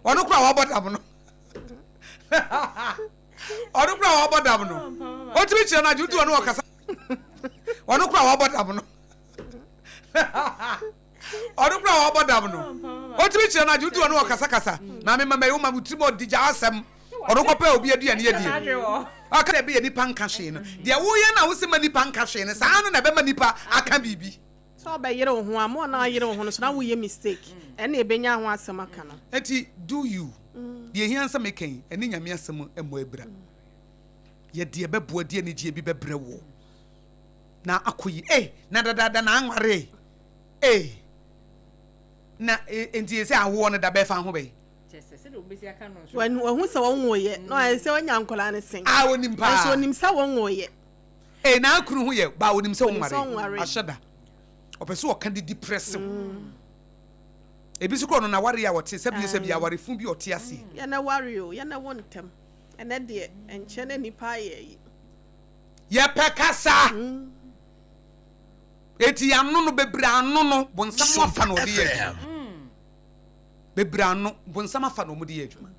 Ɔno kora wabɔ dam no. Ɔno kora wabɔ dam no. Ɔtumi kyerɛ n'adwene nti ɔno ɔkasa. ɔno kora wabɔ dam no ɔno kora wabɔ dam no ɔtumi kyerɛ no adwene nti ɔno ɔkasakasa maame mama yi woma wo tirim ɔdi gya asɛm ɔno kɔpɛ obi aduane adie ɔka dɛ ɛbɛyɛ nipa nka hwee no deɛ woyɛ no a wosɛ ma nipa nka hwee no saa no na ɛbɛma nipa aka biribi sɛ ɔbɛyere wo ho a mo na ayere wo ho no so na woyɛ mistake ɛna ɛbɛnya ho asɛm aka no. Enti do you deɛ ehia nsɛm meka yi ɛne Nyame asɛm mmɔ abira. Yɛ deɛ ɛbɛboa de anigyeɛ bi bɛbrɛ woɔ. Na akɔ yi ei na dadaada na anware ei na nti sɛ awoɔ no da bɛfa ho bɛyi. Wahu sɛ wɔnwoeɛ na wayɛ sɛ wanya nkwadaa no sɛn. Ah onim paa. Nso onim sɛ wɔnwoeɛ. Ee na akunu ho yɛ ba onim sɛ wɔnware ahyɛ da ɔpɛ sɛ ɔka de depress wo. Ebi nso kɔ no na ware a ɔte sɛ bi sɛ bi awarefo bi ɔte ase. Yɛn na ware o yɛn na wo ntɛm ɛnɛ deɛ ɛnkyɛ na nipa ayɛ yi. Yɛpɛ kasa. Eti ano no bebree ano no bonsam afa na ɔde yɛ adwuma. Bebree ano bonsam afa na ɔde yɛ adwuma.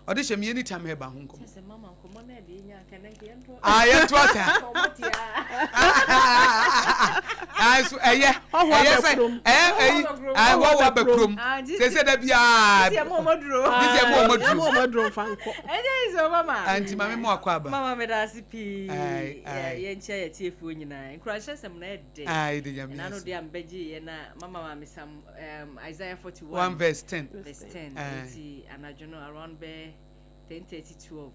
Ɔde hyɛ mi anytime hɛ ba ho nkɔmɔ. Ah, yɛnto asa. Ah, so ɛyɛ ɛyɛ sɛ ɛyɛ ɛyi ɛyɛ wɔwɔ abɛ kurom. Sese da biara. Sisi ɛmu ɔmɔ duro. Sisi ɛmu ɔmɔ duro. Ɛmu ɔmɔ duro nfa nkɔ. Ɛnyɛ yi sɛ mama. Nti maame mu akɔ aba. Mama mi da ase pii. Yɛn nkyɛn yɛ tiefoɔ nyinaa. Nkuranhyɛ sɛm na ɛdɛ. Ayi de nyame ase. Ɛnano de ambɛgye yɛ na mama maame sam Isaiah 41. 1 verse 10. Verse 10. Nti anadwo no around bɛ 10 30 12.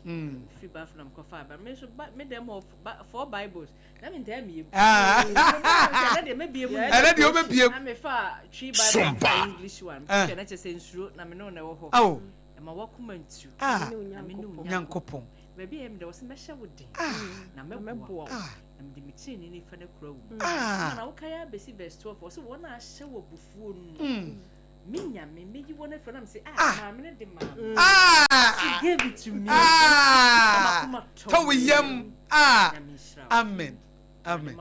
Firi baafo na mekɔfa aba. Me nso me dɛm hɔ four Bibles. Na me ntaa mie mu. Ɛnɛ deɛ mɛbie mu. Ɛnɛ deɛ wobɛbie mu. Na mefa Twi Bible mefa English one. Hwɛ na kyerɛ sɛ nsuro na me ne wo na ɛwɔ hɔ. Ɛma wakoma ntu. Na me ne wo Nyankopɔn. Baabi a ɛyɛ me dɛ wɔ sɛ mɛhyɛ wo den. Na mɛboa wo. Na mede me tenenee nifa no akura wo mu. Ma na wokae abɛsi verse 12 wɔ sɛ wɔn a ahyɛ wɔ abufuo no mu. Me nyame meyi wɔn afiri na mese ah maame no de maame. She gave it to me. Ah. Tɔ wo yam. Ah. Amen. Amen.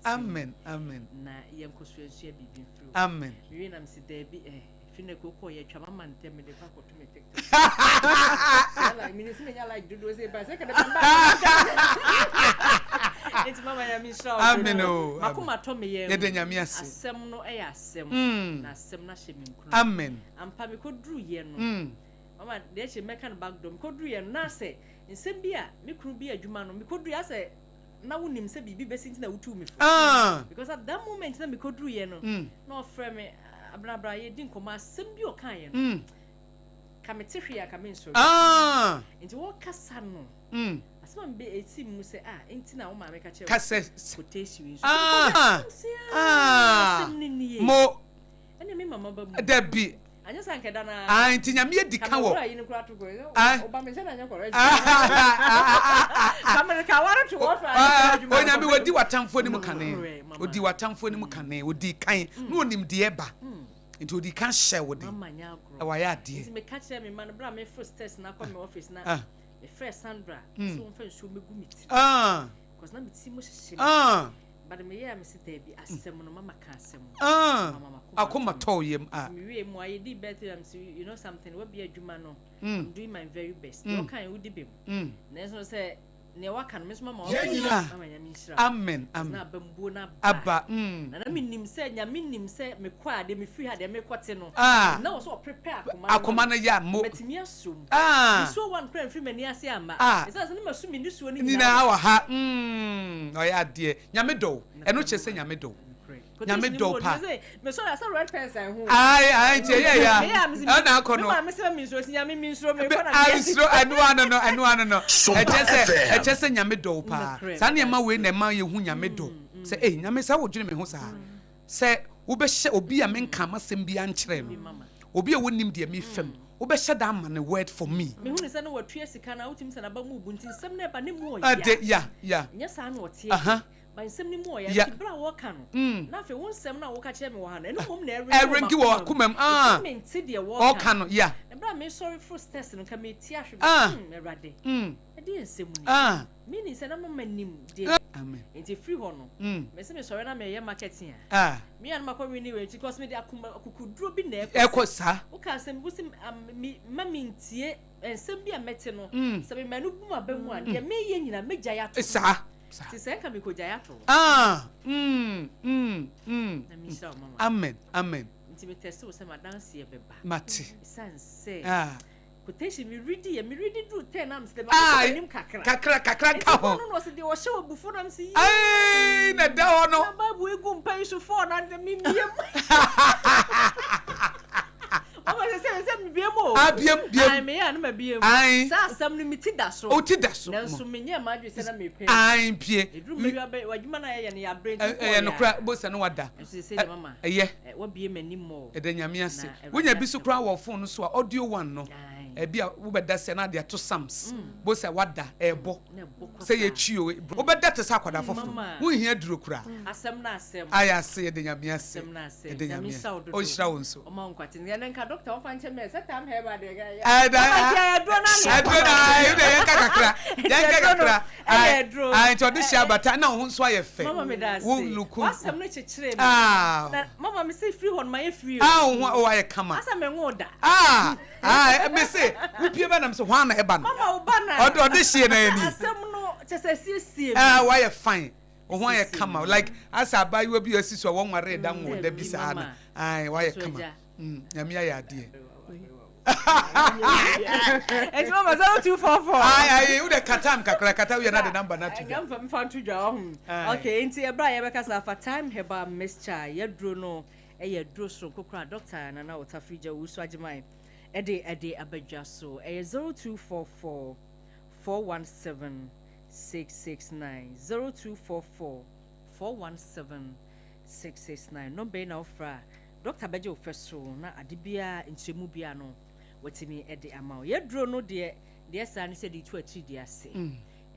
Amen. Amen. Na yɛn kɔ so nsua biribi mfiri wo. Amen. Mewie na mese daabi eh. Fi na koko yɛ twa mama ntɛm mede kɔ akɔto me TikTok. Like mene sɛ menya like dodoɔ sɛ ba sɛ kada ba. Nti mama ya me nhyira wo. Amen o. Makoma tɔ me yam. Yɛda Nyame ase. Asɛm no ɛyɛ asɛm. Na asɛm no ahyɛ me nkuran. Amen. Ampa mekɔduru yɛ no. Mama deɛ kyɛ mɛka no back door mekɔduru yɛ no na sɛ nsɛm bi a me kunu bi adwuma no mekɔduru yɛ asɛ na wonim sɛ biribi bɛsi nti na wotuu me fo. Because at that moment na mekɔduru yɛ no na ɔfrɛ me abrabra yɛdi nkɔmmɔ asɛm bi ɔkaeɛ no ka mete hwee a ka mensɔre nti wɔkasa no asɛm a mebe ɛsi mu sɛ ah nti na wo maame ka kyerɛ wo quotation yi nso asɛm no nie mo ɛne me mama ba mu dabi anyɛ sɛ anka da no ah nti nyame adi ka wɔ onyame wadi w'atamfoɔ anim kane odi w'atamfoɔ anim kane odi kan na onim deɛ ɛba nti odi kan hyɛ wo den ɛwɔ ayɛ adeɛ nti meka kyerɛ me ma no berɛ a meforo stairs na akɔ me office na mefrɛ Sandra sɛ wɔmfa nsuo mɛgu me ti because na me ti mu hyehye me but meyɛ a mese daabi asɛm no mama ka asɛm no akoma tɔɔ yam a mewie mu ayɛ di birthday am say you know something wabi adwuma no I'm doing my very best deɛ ɔka yɛ wodi bem nanso sɛ nea waka no me nso mama ɔka mama nyame nhyira amen amen na abambuo no aba na na menim sɛ nyame nim sɛ mekɔ a deɛ mefiri ha deɛ mekɔte no na wɔ sɛ ɔprepare akoma akoma no yɛ mo matumi asom nsuo wa no kora mfiri m'ani ase amma ɛsiane sɛ ne masu me nisuo no nyinaa wɔ ha ɔyɛ adeɛ nyame dɔw ɛno kyerɛ sɛ nyame dɔw nyame dɔ pa ayi ayi nti ɛyɛ ya ɛna akɔ no nsuro ɛno ano no ɛno ano no ɛkyɛ sɛ ɛkyɛ sɛ nyame dɔ paa saa nneɛma wei na ɛma yɛhu nyame dɔ sɛ ee nyame sɛ wodwene me ho saa sɛ wobɛhyɛ obi a menka m'asɛm bi ankyerɛ no obi a wonim deɛ mefam wobɛhyɛ da ama ne word for me. Mehu ne sɛ na watua sika na wotumi sɛ n'aba mu bu nti nsɛm no ɛba ne mu ɔya. Ɛde ya ya. Nyɛ saa na ɔteɛ. Ba nsɛm no mu ɔya nti berɛ a wɔka no na afei wo nsɛm no a woka kyerɛ me wɔ ha no ɛno mmom na ɛrengi wɔ akoma mu ah mente deɛ wɔka no ya na berɛ a mesɔre foro steps no nka meti ahwe me awurade ɛdeɛ nsɛm ni meaning sɛ na mama nim deɛ nti firi hɔ no mese mesɔre na meyɛ marketing a me a no makɔ wini wei nti cause mede akoma akukuduro bi na ɛkɔ saa woka asɛm wo se ma mentie nsɛm bi a mɛte no sɛ mema no bu m'aba mu a deɛ meyɛ nyina mɛgyae ato saa Te sɛ nka mekɔgyae ato hɔ. Ah, mm, mm, mm. Na menhyira wo mama. Amen, amen. Nti me tɛste wo sɛ m'adanseɛ bɛba. Mate. Ɛsiane sɛ. Ah. Quotation me redi yɛ, me redi duru ten na mesɛ Ah, makɔ anim kakra. Kakra, kakra nka ho. Nti no na ɔsɛ deɛ ɔhyɛ wɔ bufuo na mesɛ yie. Ai, na da hɔ no. Na Bible egu mpa yi so fɔɔ na me mie mu. Mama sɛ sɛ sɛ mebie mu o. Ah, biem, biem. Ae, meyɛ a na mabie mu. Ae. Saa asɛm no, me ti da so. Wo ti da so. Nanso menyɛɛ m'adwene sɛ na merepɛ. Ae, pie. Ɛduru mmerɛ bi a, w'adwuma no a yɛyɛ no, yɛabrɛ nti wokɔɔ Ɛyɛ yɛ a. nokorɛ, wobɛhu sɛ na wada. Nanso seesei deɛ mama. Ɛyɛ. Wabue m'anim more. Yɛda Nyame ase. Na Awurade Wonya bi so ahyɛ koraa wo. wɔ phone no so a, audio one no. Ae. Ɛbi a wobɛda sɛ na ade ato Psalms. Wobɛhu sɛ wada, ɛɛbɔ. Na ɛbɔ kɔ Sɛ saa. yɛtwi o, wobɛda te sɛ akwadaa foforɔ. Mama. Wonhia duro koraa. Asɛm no asɛm. Ayɛ ase, yɛda Nyame ase. Asɛm no asɛm. Yɛda Nyame Nyame nhyira wo dodo. Ɔnhyira wo nso. Ɔma wo nkwa tenten. Ɛnɛ nka doctor ɔmfa nkyɛ me ɛ, sɛ tam herbal deɛ nka ɛyɛ. Ɛda, Mama nti ɛyɛ aduro no ana aduro no, ae, wode yɛnka kakra. Nti Yɛnka aduro no, kakra. ɛyɛ Ae, aduro. ae, nti ɔde hyɛ abata na wo ho nso ayɛ fɛ. Mama meda ase. Wo look. W'asɛm no kyekyeree me. Ah. Na mama me se firi hɔ no mayɛ free o. Ah, wo ho, oh, ayɛ kama. Asɛ menwoo da. Ah, ah, me se, wopie ba na me se, hwan na ɛba no? Mama wo ba na. Ɔde, ɔde hyeɛ na ani. Asɛm no kyɛ sɛ asiesie me. Ah, wayɛ fine. Wo ho ayɛ Asiesie kama. me. Like, asɛ abaayewa bi a asi so a wɔnwaree da nwoo da bi Dabi, saa no. mama. Ae, wayɛ So kama. agya. Mm, Nyame ayɛ adeɛ. Eti mama 0244. Ae, ae, wo de ka time kakra, kata wie na de number no ato dwa. Nka mfa nto dwa ɔho. Ae. Okay, nti ɛberɛ a yɛbɛkasa afa Thyme Herbal Mixture, yɛaduro no ɛyɛ aduro soronko koraa Dr. Nana Otafirija Owusu Agyeman ɛde ɛde aba dwa so. Ɛyɛ 0244 417 669 0244 417 669. Nɔmba yi na wofrɛ a Dɔkta bɛgye wo fɛ so na ade biara nkyerɛmu biara no watumi de ama wo. Yɛduro no deɛ deɛ saa ne sɛ de tu akyiri di ase.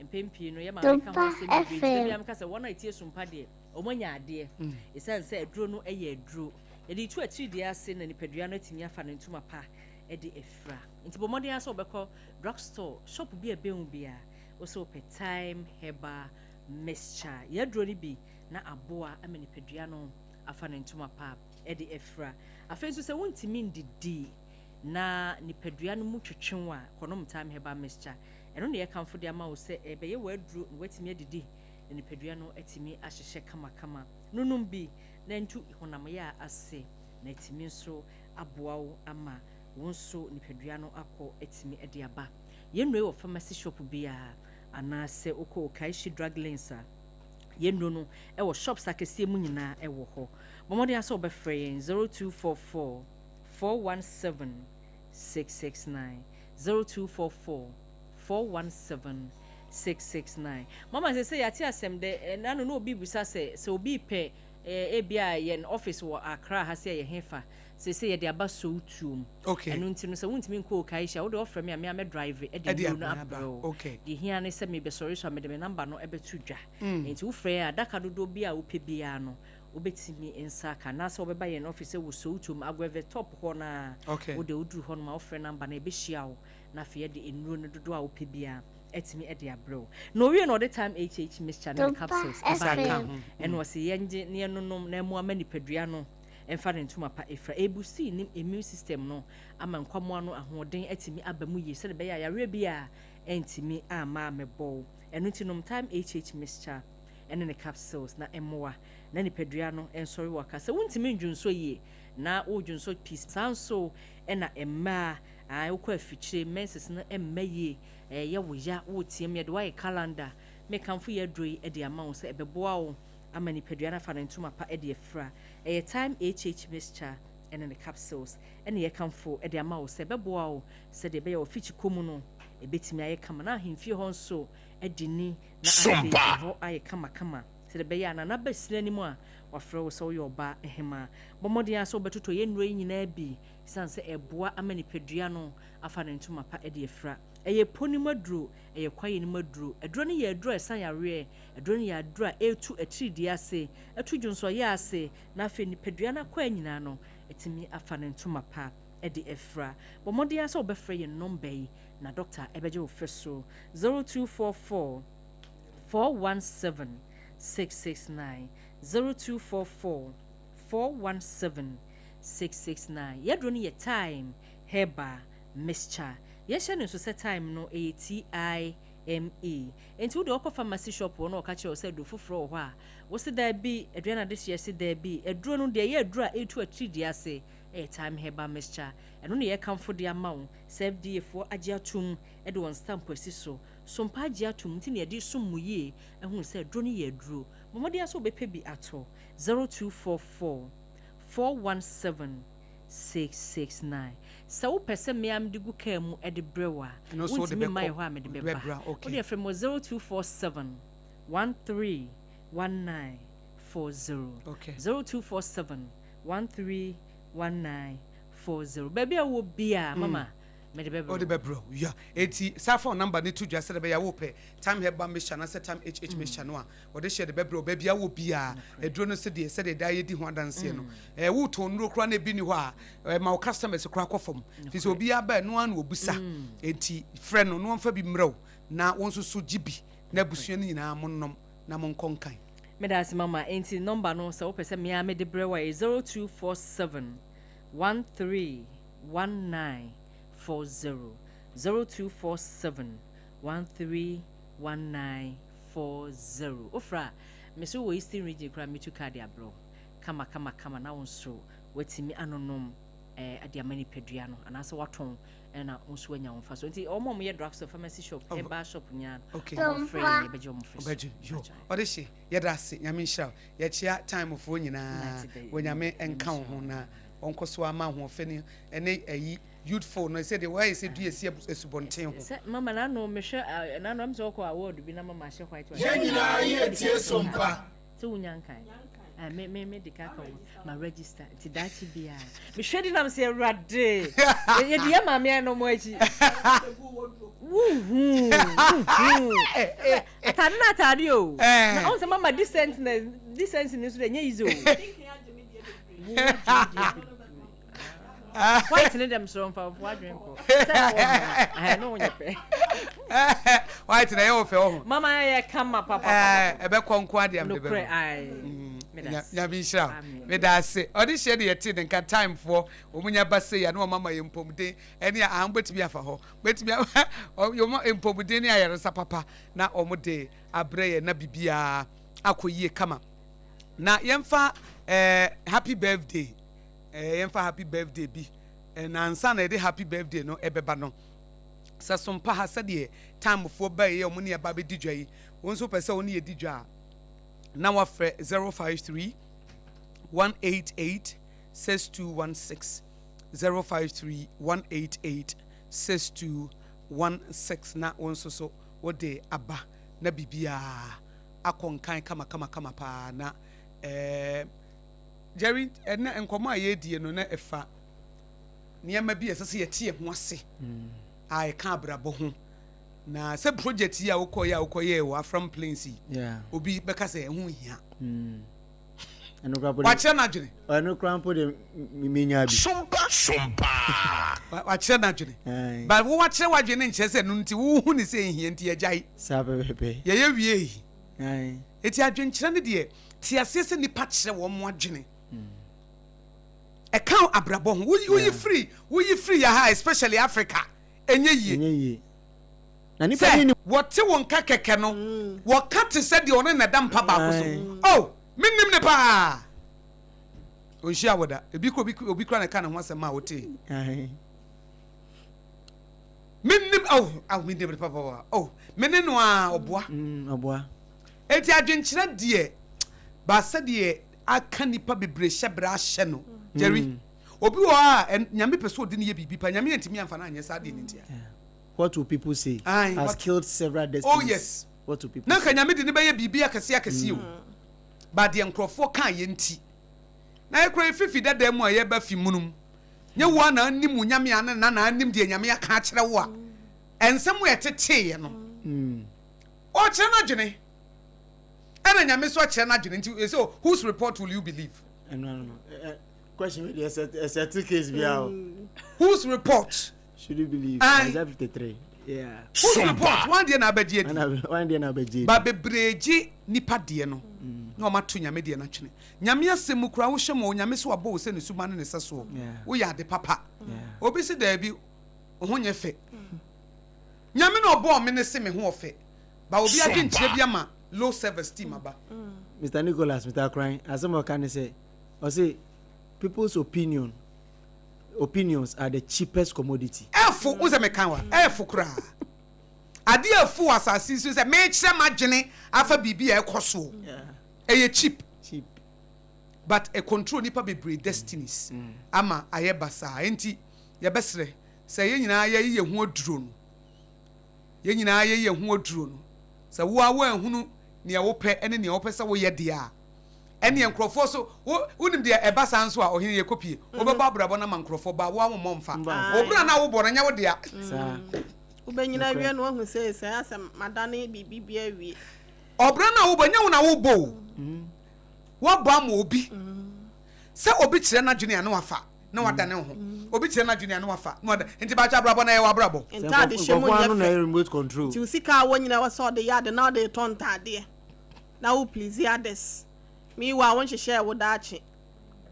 Mpɛn pii no yɛ maame ka ho asɛm bebree nti da biara meka sɛ wɔn a ɛtie sumpa deɛ wɔn anya adeɛ. Ɛsiane sɛ aduro no yɛ aduro. Yɛde tu akyiri di ase na nipadua no atumi afa ne ntoma pa de afira. Nti bɔ mmɔden ara sɛ wobɛkɔ drug store, shop bi a ɛbɛn wo biara, wo sɛ wopɛ Thyme Herbal Mixture. Yɛn aduro no bi na aboa ama nipadua no afa ne ntoma pa de afira. Afei nso sɛ wontumi ndidi na nipadua no mu twetwe wo a, kɔnom Thyme Herbal Mixture. Ɛno na yɛkamfo de ama wo sɛ ɛbɛyɛ w'aduro na woatumi adidi na nipadua no atumi ahyehyɛ kamakama. Nonom bi na ntu honam yea ase na atumi nso aboa wo ama wo nso nipadua no akɔ atumi de aba. Yɛn nnuro yi wɔ pharmacy shop biara anaasɛ wokɔ Okaishi Drug Lanes a, Yɛn nnuro no wɔ shops akɛseɛ mu nyinaa wɔ hɔ. Bɔ mmɔden ara sɛ wobɛfrɛ yɛn 0244 417 669, 0244 417 669. Mama sese yɛate asɛm dɛ, ɛna no na obi bisa sɛ, sɛ obi repɛ eh, ebia yɛn office wɔ Accra ha sɛ ɛyɛ hefa, sese yɛde aba Sowutuom. Okay. Ɛno nti no sɛ wontumi nkɔ Okaisha, wode ɔfrɛ me a me a mɛ drive de Ɛde nnuro no abrɛ aba. abrɛ wo. Okay. Deɛ ehia ne sɛ mebɛsɔre so a mede me number no bɛto dwa. Enti wofrɛ yɛn a, adaka dodoɔ biara a wopɛ biara no, wobɛtumi nsa aka. Anaasɛ wobɛba yɛn office wɔ Sowutuom, Agueve top hɔ no ara. Okay. Wo deɛ woduru hɔ nom a, wofrɛ number no a, yɛbɛhyia wo na afei yɛde nnuro no dodoɔ a wopɛ biara atumi de abrɛ wo. Na owie no ɔde Thyme HH mixture ne ne capsules baeɛ. Ɛna ɔse yɛngye na yɛnonom na ɛmmoa ma nipadua no mfa ne ntoma pa efira. Ɛbusti ne immune system no ama nkwammoa no ahoɔden atumi aba mu yie sɛdeɛ ɛbɛyɛ a yareɛ biara antumi amma ammɛbɔ wo. Ɛno nti nom Thyme HH mixture ne ne capsules na ɛmmoa na nipadua no nsɔre wɔ aka. Sɛ wontumi ndwonsɔ yie na wodwonsɔ pii saa nso na mmaa a wokɔ afikyire menses no mma yie, ɛyɛ wo ya, woteam, yɛde wo ayɛ calendar. Mekamfo yɛ aduro yi de ama wo sɛ ɛbɛboa wo ama nipadua no afa ne ntoma pa de afira. Ɛyɛ Thyme HH mixture ne ne capsules na yɛkamfo de ama wo sɛ ɛbɛboa wo sɛdeɛ ɛbɛyɛ a w'afikyikɔ mu no ɛbɛtumi ayɛ kama na ahemfie hɔ nso adi ni na afei ɛhɔ ayɛ kamakama sɛdeɛ ɛbɛyɛ a Nana bɛsini anim a wafrɛ wo sɛ woyɛ ɔbaa hemaa. Bɔ mmɔden ara sɛ wobɛtotɔ yɛn nnuro yi nyinaa bi ɛsiane sɛ ɛboa ama nipadua no afa ne ntoma pa de afira. Ɛyɛ po no mu aduro, ɛyɛ kwaeɛ no mu aduro. Aduro no yɛ aduro a ɛsa yareɛ, aduro no yɛ aduro a ɛretu atiridii ase, ɛtu dwonsɔyɛ ase, na afei nipadua no akwaa nyinaa no atumi afa ne ntoma pa de afira. Bɔ mmɔden ara sɛ wobɛfrɛ yɛn nɔmba yi na dɔkta bɛgye wo fɛ so, 0244 417 669, 0244 417 669. Yɛn aduro no yɛ Thyme Herbal Mixture. Yɛhyɛ no nso sɛ thyme no ɛyɛ T-I-M-E. Enti wo deɛ wokɔ pharmacy shop hɔ na wɔka kyerɛ wo sɛ aduro foforɔ wɔ hɔ a, wo se daabi, aduane adehyeɛ se daabi. Aduro no deɛ ɛyɛ aduro a ɛretu atiridii ase ɛyɛ Thyme Herbal Mixture. Ɛno na yɛrekamfo de ama wo sɛ FDA foɔ agye atom de wɔn stamp asi so. Sompa agye atom nti na yɛde resom mo yie ahunu sɛ aduro no yɛ aduro. Bɔ mmɔden ara sɛ wobɛpɛ bi atɔ. 0244 417. 669. Sɛ wopɛ sɛ me ara mede gu kaa mu de brɛ wo a, Ɛno nso wode wontumi mma bɛkɔ, yɛ hɔ a mede wode bɛba. bɛbra, okay. Wodeɛ frɛ me wɔ 0247 13 1940. Okay. 0247 13 1940. Baabi a wowɔ biara, mama, mede bɛbrɛ Wode wo. bɛbrɛ wo, yeah. Enti saa phone number no to dwa sɛdeɛ ɛbɛyɛ a wopɛ Time Herbal Mixture anaasɛ Time HH Mixture no a, wɔde hyɛ de bɛbrɛ wo baabi a wowɔ biara. Aduro no sɛdeɛ sɛdeɛ daa yɛdi ho adanseɛ no, ɛɛ wotɔn nnuro koraa na ebi nni hɔ a, ɛma wo customers koraa kɔ fam. Firi sɛ obiara ba a, ɛno ara na ɔbisa. Enti frɛ no na ɔmfa bi mmrɛ wo na wo nso so gye bi na abusua no nyinaa monnom na monkɔ nkan. Meda ase mama, enti number no sɛ wopɛ sɛ me ara mede brɛ wo a ɛyɛ 0247 13 1940, 0247 13 1940. Wofrɛ a, mese wowɔ Eastern Region koraa a metu car de abrɛ wo kama kama kama na wo nso woatumi anonom eh, de ama nipadua no anaasɛ woatɔn ɛna wo nso woanya wo mfasoɔ. Nti wɔn a wɔyɛ drug store, pharmacy shop, herbal shop nyinaa no, Okay. wɔn frɛ yɛn yɛbɛgye wɔn frɛ so. Ɔbɛgye yo ɔde hye yɛda ase nyame nhyira wo yɛkyea time foɔ nyinaa Nate bɛ- wɔ nyame Nyame nka wo nhyira ho wo. na ɔnkɔ so ama ahoɔfɛ ne ɛne ayi youthful no sɛ deɛ wɔayɛ sɛ dua si asubɔnten ho. Sɛ mama n'ano mehwɛ n'ano ɛm sɛ ɔkɔ award bi na mama ahyɛ white white. Yɛn nyinaa yɛretie som pa. Sɛ wonya nkan ah, me me me de ka ka ho ma register nti daakye biara mehwɛ di nam sɛ awurade yɛdi yɛ maame ayɛ no ɔmo akyi wuhu wuhu ataade na ataade o na ɔn sɛ mama decent na decency ni nso de ɛnyɛ easy o. White ne dɛm soro mfa mfo adwene nkɔ. Sɛ na wɔn ɛhɛn no nyɛ pɛ. White na ɛyɛ wɔ fɛ wɔ ho. Mama yɛ kama papa papa. Ɛbɛkɔ nko adeɛ am de bɛbɔ. Nokorɛ ae. Nyame nhyira wo. Meda ase. Ɔde hyɛ de yɛte ne nka time foɔ. Wɔn nya ba sei a na wɔn ama yɛ mpɔmuden ɛne a wɔn bɛtumi afa hɔ. Bɛtumi afa wɔn mpɔmuden ne ayaresa papa na wɔn de abrɛ yɛ na bibiara akɔ yie kama. Na yɛmfa eh, happy birthday eh, yɛmfa happy birthday bi eh, na ansa na yɛde happy birthday no ɛbɛba no, sɛ sompa ha sɛdeɛ timefoɔ baeɛ a wɔn ne yɛba bɛdi dwa yi, wo nso pɛ sɛ wo ne yɛdi dwa a, na wafrɛ 053 188 6216 053 188 6216 na wo nso so wode aba na biribiara akɔ nkan kamakamakama paa na eh, Jerry, ɛnɛ nkɔmmɔ a yɛredie no na ɛfa nneɛma bi a ɛsɛ sɛ yɛte yɛn ho ase a ɛka abrabɔ ho. Na sɛ project yi a wokɔyɛ a wokɔyɛɛ wɔ Afram Plains yi, obi bɛka sɛ ɛho nhia. Mm. Wakyerɛ n'adwene. Ɛno koraa mpo de menya bi. Sompa sompa. Wakyerɛ n'adwene. But wo wakyerɛ w'adwene no nkyerɛ sɛ ɛno nti wohu ne sɛ ehia nti yɛgyae. Saa pɛpɛpɛ. Yɛyɛ wie yi. Eti adwenkyerɛ no deɛ te aseɛ sɛ nipa kyerɛ wɔn adwene. Ɛka abrabɔ ho. Woyi firi woyi firi yɛ ha especially Africa ɛnyɛ yie. Ɛnyɛ yie. Na nipa Sɛ bi ni. wɔte wo nka kɛkɛ no wɔka te sɛ deɛ ɔne na ɛda mpa baako so. Oh mennim no paa. Ɔnhyia wo da. Ebi kora obi obi kora na ɛka ne ho asɛm a wotee. Mennim oh aw mennim no papa oh me ne no a ɔboa. Mm, ɔboa. Enti adwenkyerɛ deɛ ba sɛdeɛ aka nipa bebree hyɛ berɛ ahyɛ no. Jerry, mm. obi wɔ hɔ a nyame pɛ sɛ ɔde no yɛ biribi pa nyame antumi amfa no anyɛ saa deɛ no ntia. What will people say? Aye, has what, killed several destinies. Oh yes. What will people Na nka nyame de ne bɛyɛ biribi akɛseɛ akɛseɛ o. Mm. Ba deɛ nkurɔfoɔ kaa yɛ nti. Na yɛkora yɛfifi dada mu a yɛba fi munum. Nyɛ wo a na anim wo nyame a ne na na anim deɛ nyame aka akyerɛ wo a. Ɛnsɛm a ɛteteeɛ no. Mm. Ɔkyerɛ n'adwene. Ɛna nyame nso akyerɛ n'adwene nti ɛsɛ whose report will you believe? Ɛno ano no. Question wey deɛ ɛsɛ ti case bi a o. Whose report? Should you believe? Isaiah 53. Yeah. Whose report? Wɔn deɛ na abɛgye adi. Wɔn deɛ na abɛgye adi. Ba bebree gye nipa deɛ no na wɔn ato nyame deɛ no atwene. Nyame asɛm mu koraa wohyɛ mu onyame so wabɔ wo sɛ ne suban ne ne sɛsoɔ. Woyɛ ade papa. Obi si daabi wo ho nyɛ fɛ. Nyame na ɔbɔɔ me ne se me ho ɔfɛ. Ba obi adwenkyerɛ bi ama low self esteem aba. Mr Nicholas, Mr Akran, asɛm a ɔka ne sɛ, ɔse people's opinion opinions are the cheapest commodity. Ɛfo, wo sɛ meka wa, ɛfo koraa. Adeɛ a ɛfo wɔ asase yi so sɛ mekyerɛ m'adwene afa biribi a ɛkɔ soɔ. Ɛyɛ cheap. Cheap. But ɛ control nnipa bebree destinies ama ayɛ basaa. Enti yɛbɛsrɛ sɛ yɛn nyinaa yɛyi yɛn ho aduro no. Yɛn nyinaa yɛyi yɛn ho aduro no. Sɛ wo ara woanhunu nea wopɛ ne nea wopɛ sɛ woyɛ deɛ a, ɛnneɛ nkurɔfoɔ so, wo, wonim deɛ ɛba saa nso a, ɔhene yɛkɔpie. Wobɛbɔ abrabɔ no ama nkurɔfoɔ, ba wo ara wommɔ mfa. Wo bra no a wobɔ no, ɛnyɛ wo dea. Wobɛnyini awie no woahu sɛ sɛ asɛ madane biribi bi awie. Ɔbra no a wobɔ, ɛnyɛ wo na wobɔ o. Woabɔ ama obi. Sɛ obi kyerɛ n'adwene a na wafa na wadane wo ho. Obi kyerɛ n'adwene a na wafa na wadane. Nti baakyɛ abrabɔ no ɛyɛ w'abrabɔ. Ntaade hyɛ mu nyɛ fɛ. Nti wo sika a wɔ nyina ɛwɔ sɛ ɔde yɛ ade na ɔde retɔ ntaadeɛ na wo please others. Meanwhile wo nhyehyɛɛ wo daakye.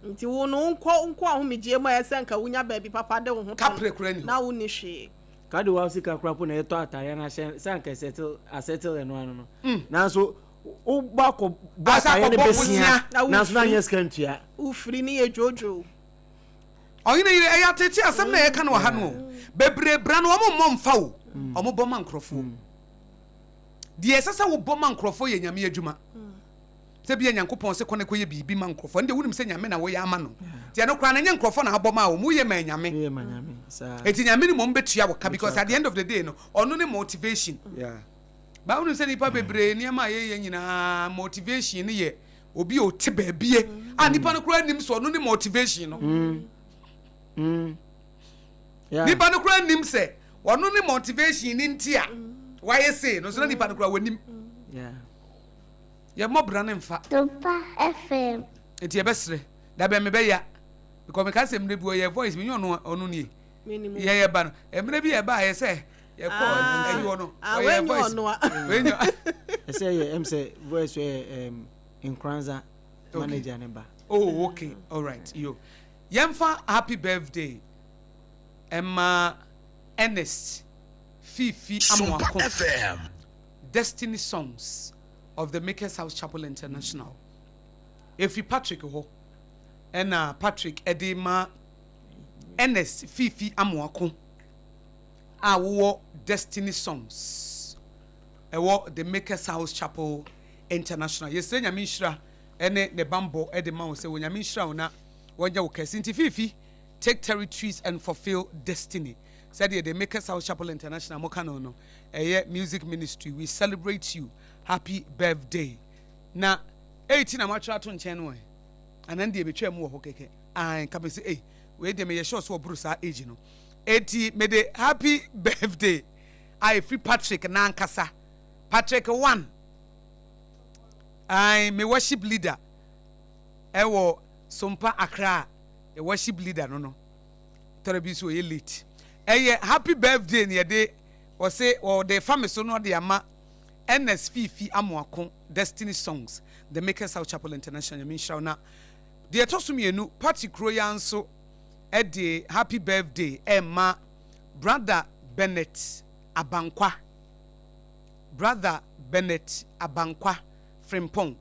Nti wo no wo nkɔ wo nkɔ ahomegyeɛ mu a ɛyɛ sɛ nka wonya baabi papa de wo ho to no na wonni hwee. Ka de wo sika koraa po na ɛtɔ ataadeɛ no ahyɛ sɛ anka ɛsɛtel asɛtel ɛno ano no. Nanso wobɔ akɔ bɔ ataadeɛ no bɛsia nanso na anyɛ sika ntua. Wofiri ne yɛ dwoodwoo. Ɔhene yere, ɛyɛ atete asɛm na yɛka no wɔ ha no o. Bebree bra no wɔn mmɔ mfa o, wɔn bɔ ma nkorɔfoɔ. Deɛ ɛsɛ sɛ wobɔ ma nkorɔfoɔ yɛ Nyame adwuma. Sɛ bia Nyankopɔn se kɔ na kɔyɛ biribi ma nkorɔfoɔ, ɛno deɛ wonim sɛ Nyame na woyɛ ama no. Nti ɛno koraa no ɛnyɛ nkorɔfoɔ na abɔ maa wɔn, woyɛ maa Nyame. Nti Nyame no mmom bɛtua wo ka because at the end of the day no, ɔno ne motivation. Ba wonim sɛ nnipa bebree nneɛma a yɛyɛ nyinaa motivation no yɛ obi a ɔte baabie a nipa no koraa nim sɛ ɔno ne motivation no. Nipa no koraa nim sɛ ɔno ne motivation no nti a wayɛ sei no, nso na nipa no koraa wɔnim. Yɛmmɔ bra no mfa. Sompa FM. Nti yɛbɛsrɛ da bɛn mebɛya because meka sɛ mmerɛ bi ɔyɛ voice menyɛ ɔno ɔno nie yɛyɛ ba no mmerɛ bi yɛba yɛ sɛ yɛkɔ ayi hɔ no ɔyɛ voice wei nyɛ ɛsɛ yɛ ɛm sɛ voice yɛ ɛm Nkoranza manager ne ba. Oh okay alright yo yɛmfa happy birthday ɛma Ernest Fifi Amoako Destiny Songs of the Makers House Chapel International. Ɛfiri Patrick hɔ ɛna Patrick ɛde ma Ernest Fifi Amoako a wowɔ Destiny Songs ɛwɔ The Makers House Chapel International. Yɛsrɛ Nyame nhyira ɛne ne banbɔ ɛde ma wo sɛ Onyame nhyira wo na wɔnyɛ wo kɛse. Nti Fifi, take territories and fulfill destiny. Sɛdeɛ The Makers House Chapel International mo ka no no, ɛyɛ music ministry. We celebrate you. Happy birthday. Na eyi na moatwerɛ ato nkyɛn no ɛ? Anaa ne deɛ ɛbɛtwaa mu wɔ hɔ kɛkɛ? Ae, nka mese ei, wei deɛ meyɛ sure sɛ ɔboro saa age no. Enti mede happy birthday a ɛfiri Patrick n'ankasa, Patrick one, ae, me worship leader ɛwɔ Sompa Accra, yɛ worship leader no no, tɔrɔ bi nso ɔyɛ late. Ɛyɛ happy birthday na yɛde, ɔse ɔde fa me so na ɔde ama Ernest Fiifi Amoako, Destiny Songs, The Makers House Chapel International, Nyame nhyira wo. Na deɛ ɛtɔ so mmienu, party kuro yi ara nso de happy birthday rema Brother Bennett Abankwa, Brother Bennett Abankwa Frimpong,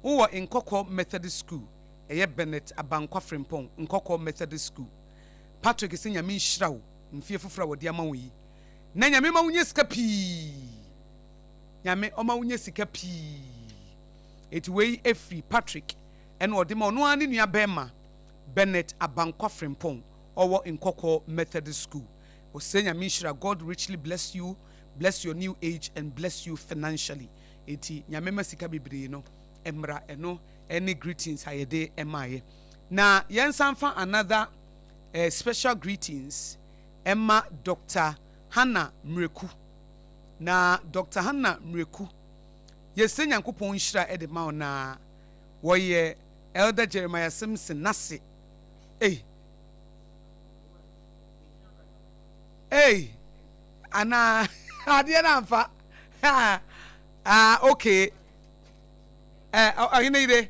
wowɔ Nkɔkɔ Methodist School, ɛyɛ Bennett Abankwa Frimpong, Nkɔkɔ Methodist School. Patrick sɛ Nyame nhyira wo mfie foforɔ a wɔde ama wo yi. Na Nyame ma wo nya sika pii. Nyame ɔma wo nya sika pii. Eti wei efiri Patrick ɛna ɔde ma ɔno ara ne nua bɛɛma Bennett Abankwa Frimpong ɔwɔ Nkɔkɔɔ Methodist School. Ɔsrɛ Nyame nhyira God richly bless you, bless your new age and bless you financially. Eti Nyame ma sika bebree no mmra. Ɛno ɛne greetings a yɛde ɛmaeɛ. Na yɛnsan fa another eh, special greetings ɛma Dɔkta Hannah Mreku. Na Dɔkta Hannah Mreku, yɛsrɛ Nyankopɔn nhyira de ma wo na wɔyɛ Elder Jeremiah Simpson n'ase. Ei! Ei! Anaa adeɛ no amfa. Ah, okay. Eh, ɔhene yere,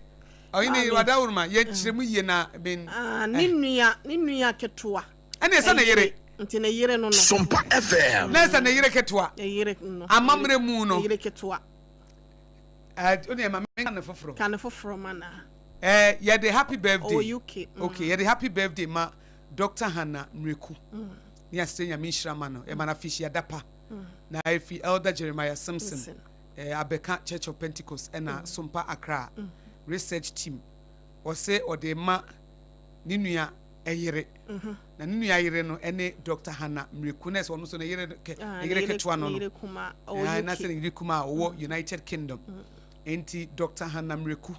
ɔhene yere, wadawuruma, yɛkyerɛ mu yie na ben. Ah, ne nua, ne nua ketewa. Ɛne ɛsɛ ne yere. Nti ne yere no no. Sompa FM. Na ɛsɛ ne yere ketewa. Ne yere no. Amammerɛ mu no. Ne yere ketewa. Ɛɛ, o deɛ ma me ka ne foforɔ. Ka ne foforɔ ma na. Ɛɛ, yɛde happy birthday. Ɔwɔ UK. Mm. Okay, yɛde happy birthday ma Dr. Hannah Mreku. Mm. Ne asɛ Nyame nhyira ma no. Ɛma no afehyia dapa. Mm. Na efi Elder Jeremiah Simpson. Simpson. Ɛɛ, Abɛka Church of Pentecost ɛna mm. Sompa Accra. Mm. Research team. Ɔse ɔde rema ne nua yere. Na ne nua yere no ne Doctor Hannah Mreku. Na ɛsɛ ɔno nso ne yere ah, ne yere ketewa no no. Na sɛ ne yere kuma a ɔwɔ United Kingdom. Enti Doctor Hannah Mreku,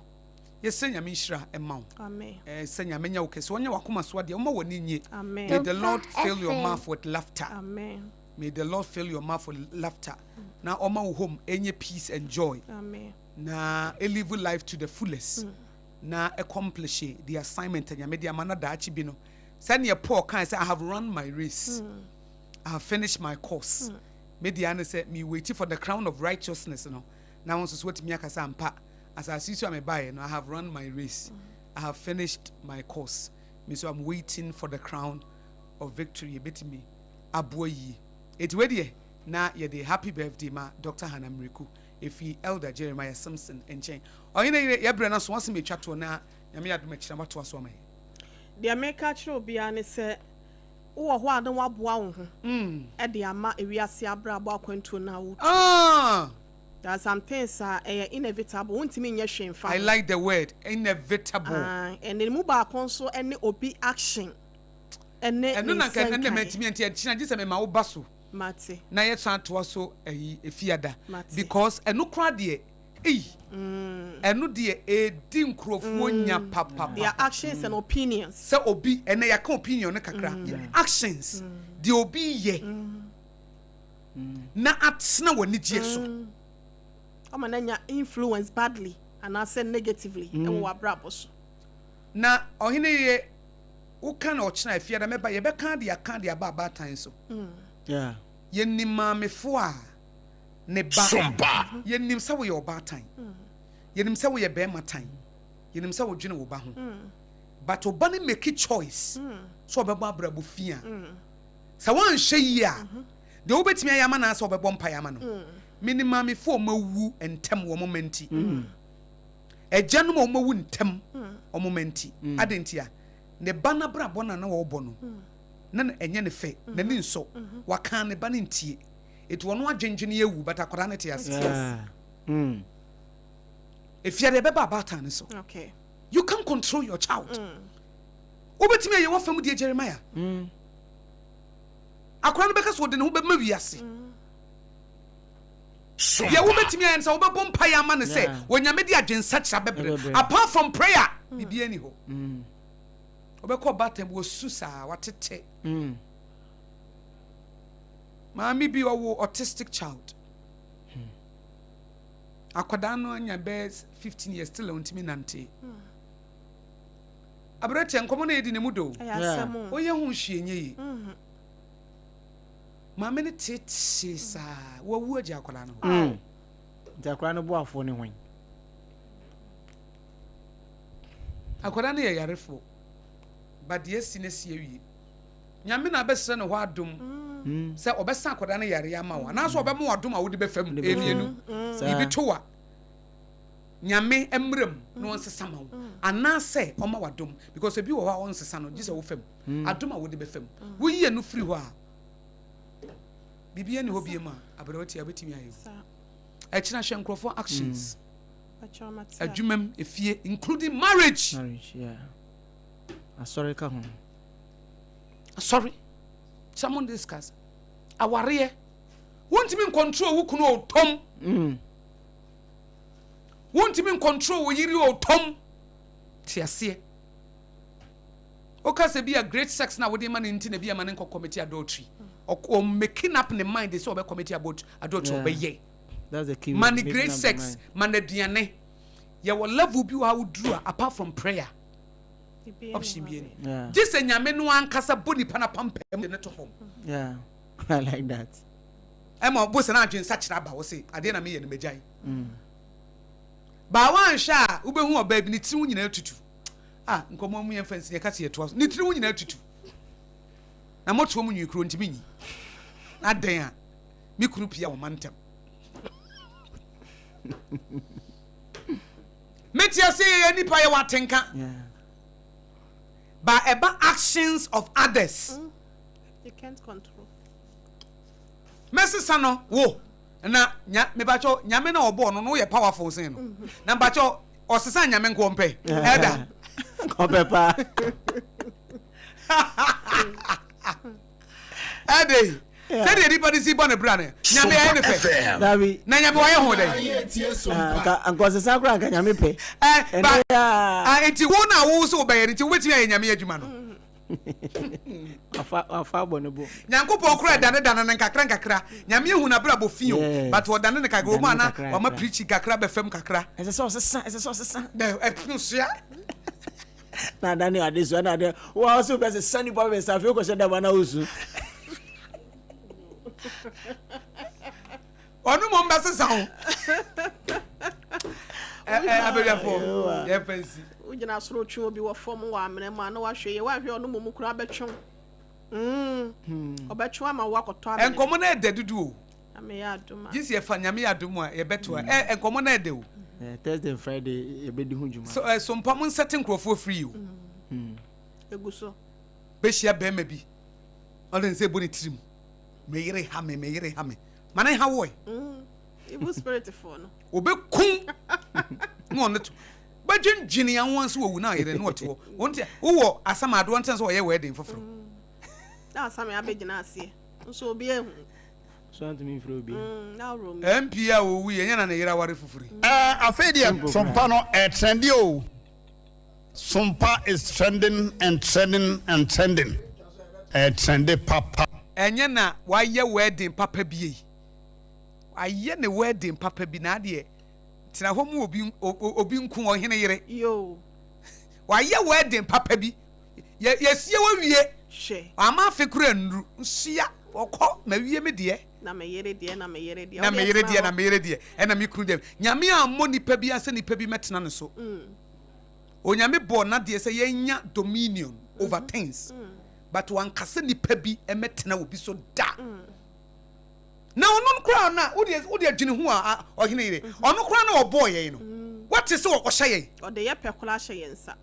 yɛsrɛ Nyame nhyira mma wo. Eh, sɛ Nyame nyɛ wo kɛse, ɔnyɛ w'akoma so adeɛ, ɔma w'ani nye. May the Lord fill your mouth with laughter. Amen. May the Lord fill your mouth with laughter. Na ɔma wo home enye peace and joy. Amen. Na live life to the fullest. Mm. Na accomplish the assignment Nyame de ama na daakye bi no. Sɛdeɛ Paul kae sɛ I have run my race. Mm. I have finished my course. Mm. Me deɛ ne sɛ me wait for the crown of righteousness no. Na wo nso so watumi aka sɛ ampa asase so a mebaeɛ no I have run my race. Mm. I have finished my course. Me so I'm waiting for the crown of victory. Ebetumi aboa yie. Eti wei deɛ na yɛde happy birthday ma Doctor Hannah Mreku efi Elder Jeremiah Simpson nkyɛn. Ɔhene yere yɛbrɛ no aso asɛm etwa toɔ na Nyame yɛ adom akyira watoa so ama yɛn. Deɛ meka akyerɛ obiara ne sɛ wowɔ hɔ a na woaboa wo ho de ama ewiase abrabɔ akwantuo no a wotu. There are some things a ɛyɛ inevitable, wontumi nyɛ hwee mfa ho. I like the word inevitable. And emu baako nso ne obi action. ne ne Ɛno na nka nsa ɛnna nkaeɛ. mantumi anti ɛkyena gye sɛ mema wo ba so Mate. na yɛsan toa so ayi efiada Mate. because ɛno koraa deɛ ei ɛno deɛ ɛdi nkurɔfoɔ nya Their papapapa. actions and opinions. Sɛ obi ɛnɛ yɛaka opinion no kakra actions deɛ obi yɛ na atena w'anigyeɛ so. Ama no anya influence badly anaasɛ negatively wɔ w'abrabɔ so. Na ɔhene ye Wo ka no ɔkyena efiada mɛba yɛbɛka ade aka ade aba abaatan so. Yɛnim maamefo a ne ba. Yɛnim sɛ woyɛ ɔbaatan. Yɛnim sɛ woyɛ bɛɛma tan. Yɛnim sɛ wodwene wo ba ho. But wo ba no make choice sɛ ɔbɛbɔ abrabɔ fi a, sɛ woanhwɛ yie a, deɛ wobɛtumi ayɛ ama no ara sɛ wobɛbɔ mpaeɛ ama no. Menim maamefo a wɔawu ntɛm wɔn mma nti. Agyanom a wɔawu ntɛm wɔn mma nti. Adɛn ntia? Ne ba no abrabɔ no a na ɔrebɔ no, na ɛnyɛ no fɛ, n'ani nsɔ. Waka ne ba no ntie. Enti ɔno adwendwene awu, but akwadaa no te ase. Efia deɛ ɛbɛba abaatan no so. You can't control your child. Wobɛtumi ayɛ w'afa mu deɛ Jeremiah. Akwadaa no bɛka sɛ ɔde ne ho bɛma wiase. Deɛ wobɛtumi ayɛ no sɛ wobɛbɔ mpaeɛ ama no sɛ Onyame de adwensakyera bɛbrɛ. Apart from prayer, biribiara nni hɔ. Wobɛkɔ ɔbaatan bi wɔsu saa, watete. Maame bi ɔwo autistic child. Akwadaa no anya bɛyɛ 15 years still ɔntumi nante. Aberanteɛ nkɔmmɔ no yɛdi ne mu do. Woyɛ ho hwee nyɛ yie. Maame no teetee saa, wawu agya akwadaa no hɔ. Mm. Nti akwadaa no boafoɔ ne hwan? Akwadaa no yɛ yarefoɔ, but deɛ asi no asi awie. Nyame na abɛsrɛ ne hɔ adom mm. sɛ ɔbɛsa akwadaa no yareɛ ama wo anaasɛ ɔbɛma wo adom a wode bɛfa mu. Ɛyɛ mmienu. Mm. Biribi to wa Nyame mmra mu na ɔnsesa ma wo anaasɛ ɔma wadom because ebi wɔ hɔ a ɔnsesa no gye sɛ wofa mu. Adom a wode bɛfa mu. Woyi ɛno firi hɔ a biribi ani hɔ biem a aberewa tia wobɛtumi ayɛ o. Ɛkyena hwɛ nkurɔfoɔ actions. Adwuma mu, efie, including marriage. Marriage, yeah. Asɔre ka ho. Asɔre. Someone discuss. Awareɛ. Wontumi ncontrol wo kunu o tom. Mm. Wontumi ncontrol wo yere o tom. Te aseɛ. Woka sɛ bi a great sex na wode ma no nti na bi ama no nkɔ commit adultery. Ɔ making up ne mind sɛ ɔbɛ commit adultery ɔbɛyɛ. Ma no great sex, ma no aduane. Yɛwɔ level bi wɔ ha woduru a apart from prayer option bi ni. Gye sɛ nyame no ankasa bɔ nipa no apampam de no to fam. Yeah, I like that. Ɛma ɔbo sɛ n'adwene nsakyera aba wɔ se adeɛ na meyɛ no magyae. Baa wanhwɛ a wobɛhu ɔbaa bi ne tiri ho nyinaa tutu. Ah, nkɔmmɔ mu yɛmfa nsi yɛka sɛ yɛtoa so. Ne tiri ho nyinaa tutu. Na motoɔ mu nwi kuro ntumi nyi. Adɛn a me kunu pia wɔn ma ntɛm. Mete ase yɛyɛ nipa yɛwɔ atenka. Ba ɛba actions of others. Mm. You can't control. Mɛsesa no wo na nya mebakyɛw nyame na ɔbɔɔ no no yɛ powerful sen no. Mm-hmm. Na mebakyɛw. Ɔsesa Nyame nko ɔmpɛ. Ɛda. Ɔpɛ paa. Ɛde yi. Sɛdeɛ nipa de si bɔ ne bra no, Nyame ɛyɛ ne fɛ. Dabi. Na Nyame wayɛ ho dɛn? Ah, nka ɔsesa koraa nka Nyame pɛ. Eh, ba, ah, nti wo na wo so wobɛyɛ no, nti wobɛtumi ayɛ Nyame adwuma no. Wafa wafa abɔ ne bo. Nyankopɔn koraa dane dane no nkakra nkakra. Nyame ehu n'abrabɔ fi o, but ɔdane no kakra. Wɔn a na wama preaching kakra bɛfam kakra. Ɛsɛ sɛ ɔsesa, ɛsɛ sɛ ɔsesa. Dɛ ɛpono soa. Na adane adesoa na ade wa ɔsɛ wopɛ sesa nipa bɛ nsa afei wokɔhyɛ dam ana wosu. Ɔno mmom bɛsesa wo. Abadwafo yɛmfa nsi. Wogyina soro twe obi wɔ fam wɔ amena mu a na wahwɛ yie woanhwɛ ɔno mmom koraa bɛtwe wo. Mm. Ɔbɛtwe wo ama woakɔtɔ amena. Nkɔmmɔ no ɛdɛ dodo o. Nyame yɛ adom a. Gye sɛ yɛfa Nyame yɛ adom a yɛbɛto a. Ɛ nkɔmmɔ no ɛdɛ o. Thursday and Friday yɛbɛdi ho dwuma. So ɛ so mpa mo nsɛte nkurɔfoɔ free o. Egu so. Bɛhyia bɛrima bi ɔde nsa ɛbɔ ne tirim. Me yere ha me, me yere ha me. Ma ne ha wo ɛ. Evil spirit foɔ no. Obekum na ɔno to. Bɛdwendwene yɛn ho nso wɔwu na yere no ɔte hɔ. Wɔn te wowɔ asam adoɔ nkyɛn sɛ ɔyɛ wedding foforɔ. Na asam yɛ abɛgyina aseɛ nso obi ehu. So antumi mfrɛ obi. Na ɔrɔ mu. MP a owu yɛ nyɛ na ne yere aware foforɔ yi. Ɛɛ afei deɛ sompa no ɛtrendi o sompa is trending and trending and trending ɛtrendi papa. Ɛnyɛ na wayɛ wedding papa bi ei. Wayɛ ne wedding papa bi na adeɛ tena hɔ mu obi obi nku ɔhene yere. Yoo. Wayɛ wedding papa bi. Yɛ yɛsie wawie. Hwɛ. Wama afe kura nnuru. Nsoya ɔkɔ mawie me deɛ. Na me yere deɛ na me yere deɛ. Na me yere deɛ na me yere deɛ ɛna me kunu deɛ. Nyame ammɔ nipa bi sɛ nipa bi mɛtena ne so. Onyame bɔɔ n'adeɛ sɛ yɛnya dominion over things. But wanka sɛ nipa bi mɛtena obi so da. Na ɔno koraa na wodeɛ wodeɛ dwene ho a ɔhene yere ɔno koraa na ɔbɔɔ yɛn no wate sɛ ɔhyɛ yɛn. Ɔde yɛ pɛ koraa hyɛ yɛn nsa.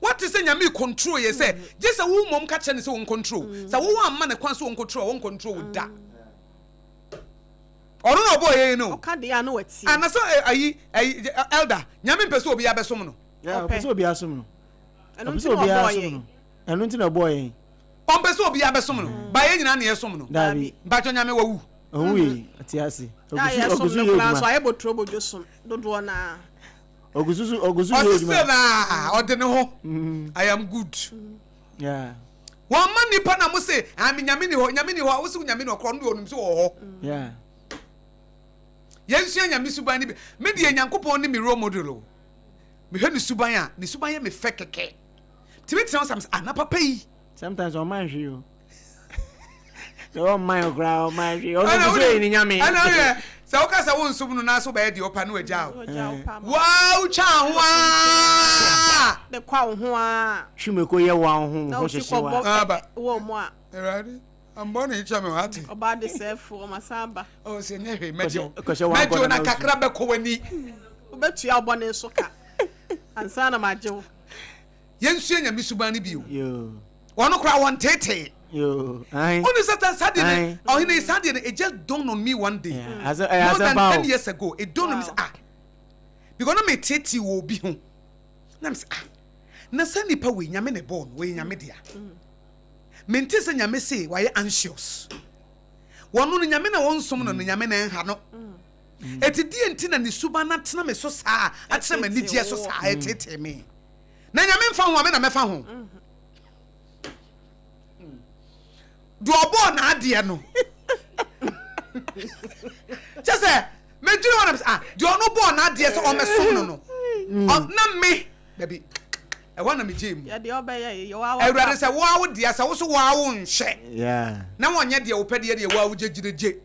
Wate sɛ Nyame control yɛn sɛ gye sɛ wo mmom ka kyerɛ no sɛ ɔn control sɛ wo amma no kwan sɛ ɔn control a ɔn control wo da. Ɔno na ɔbɔɔ yɛn no. Ɔka deɛ a na watie. Ana sɛ ayi ayi elder Nyame mpɛ sɛ obiara bɛsom no. Ɔpɛ sɛ obiara som no. Ɛno nti na ɔbɔɔ yɛn. Ɛno nti na ɔbɔɔ yɛn. Ɔmpɛ sɛ obiara bɛsom no. Ba yɛn nyinaa na yɛsom no. Daabi. Mpakyɛ Nyame wawu. Ɔnwui, ɔte ase. Na yɛsom no koraa nso ayɛ boturo bodwo som dodoɔ no ara. Ɔgu so ɔgu so yɛ adwuma. Ɔsese na ɔde ne ho. I am good. Yeah. Wɔn ma nipa na mo se, ah me Nyame ni hɔ, Nyame ni hɔ a, wo se wo Nyame ni hɔ korɔ, ɔno deɛ ɔnim sɛ ɔwɔ hɔ. Yeah. Yɛnsua Nyame suban no bi. Me deɛ Nyankopɔn ne me role model o. Mehwɛ ne suban a, ne suban yɛ me fɛ kɛkɛ. Tumi tena hɔ sɛ ah na papa yi. Sometimes ɔma nhwe o. Sɛ ɔmma yɛ koraa ɔma nhwe. Ɔno nso yɛ ne nyame. Ɛna woyɛ sɛ woka sɛ wonsom no na so bɛyɛ deɛ ɔpa no agya o. Waa wotwa ho aa. De kwa wo ho aa. Twi mako yɛ wa ho ho hyehye wa. Aba. Wɔ mu a. Awurade ambɔ ne kyɛ me wate. Ɔbaa de sɛɛfo ɔma san ba. Ɔ sɛ nyɛ hwee mɛgye wo. Mɛgye wo na kakra bɛkɔ w'ani. Wobɛtua wo bɔne so ka ansa na magye wo. Yɛnsua Nyame suban no bi o. Ɔno koraa wɔnteetee. Wone sɛ saa deɛ no ɔhene saa deɛ no it just dawned on me one day more than 10 years ago, it dawned on me sɛ ah, because na meteetee wɔ obi ho na me sɛ ah, na saa nipa wei Nyame na ɛbɔɔ no, wɔyɛ Nyame dea. Mente sɛ Nyame se wayɛ anxious. Wɔno no Nyame na wɔnsom no no Nyame na ɛnha no. Eti deɛ nti na ne suban no atena me so saa, atena m'anigyeɛ so saa, ɛteetee me. Na Nyame mfa ho a, me na mɛfa ho. Deɛ ɔbɔɔ n'adeɛ no. Kyɛ sɛ, medwene hɔ na mesɛ, ah, deɛ ɔno bɔɔ n'adeɛ sɛ ɔmmɛsom no no, na me, dabi, ɛhɔ na megyee mu. Awurade sɛ wo a wo dea, sɛ wo so wo a wo nhyɛ, na wɔnyɛ deɛ wopɛ deɛ deɛ wo a wo gyegyiregye.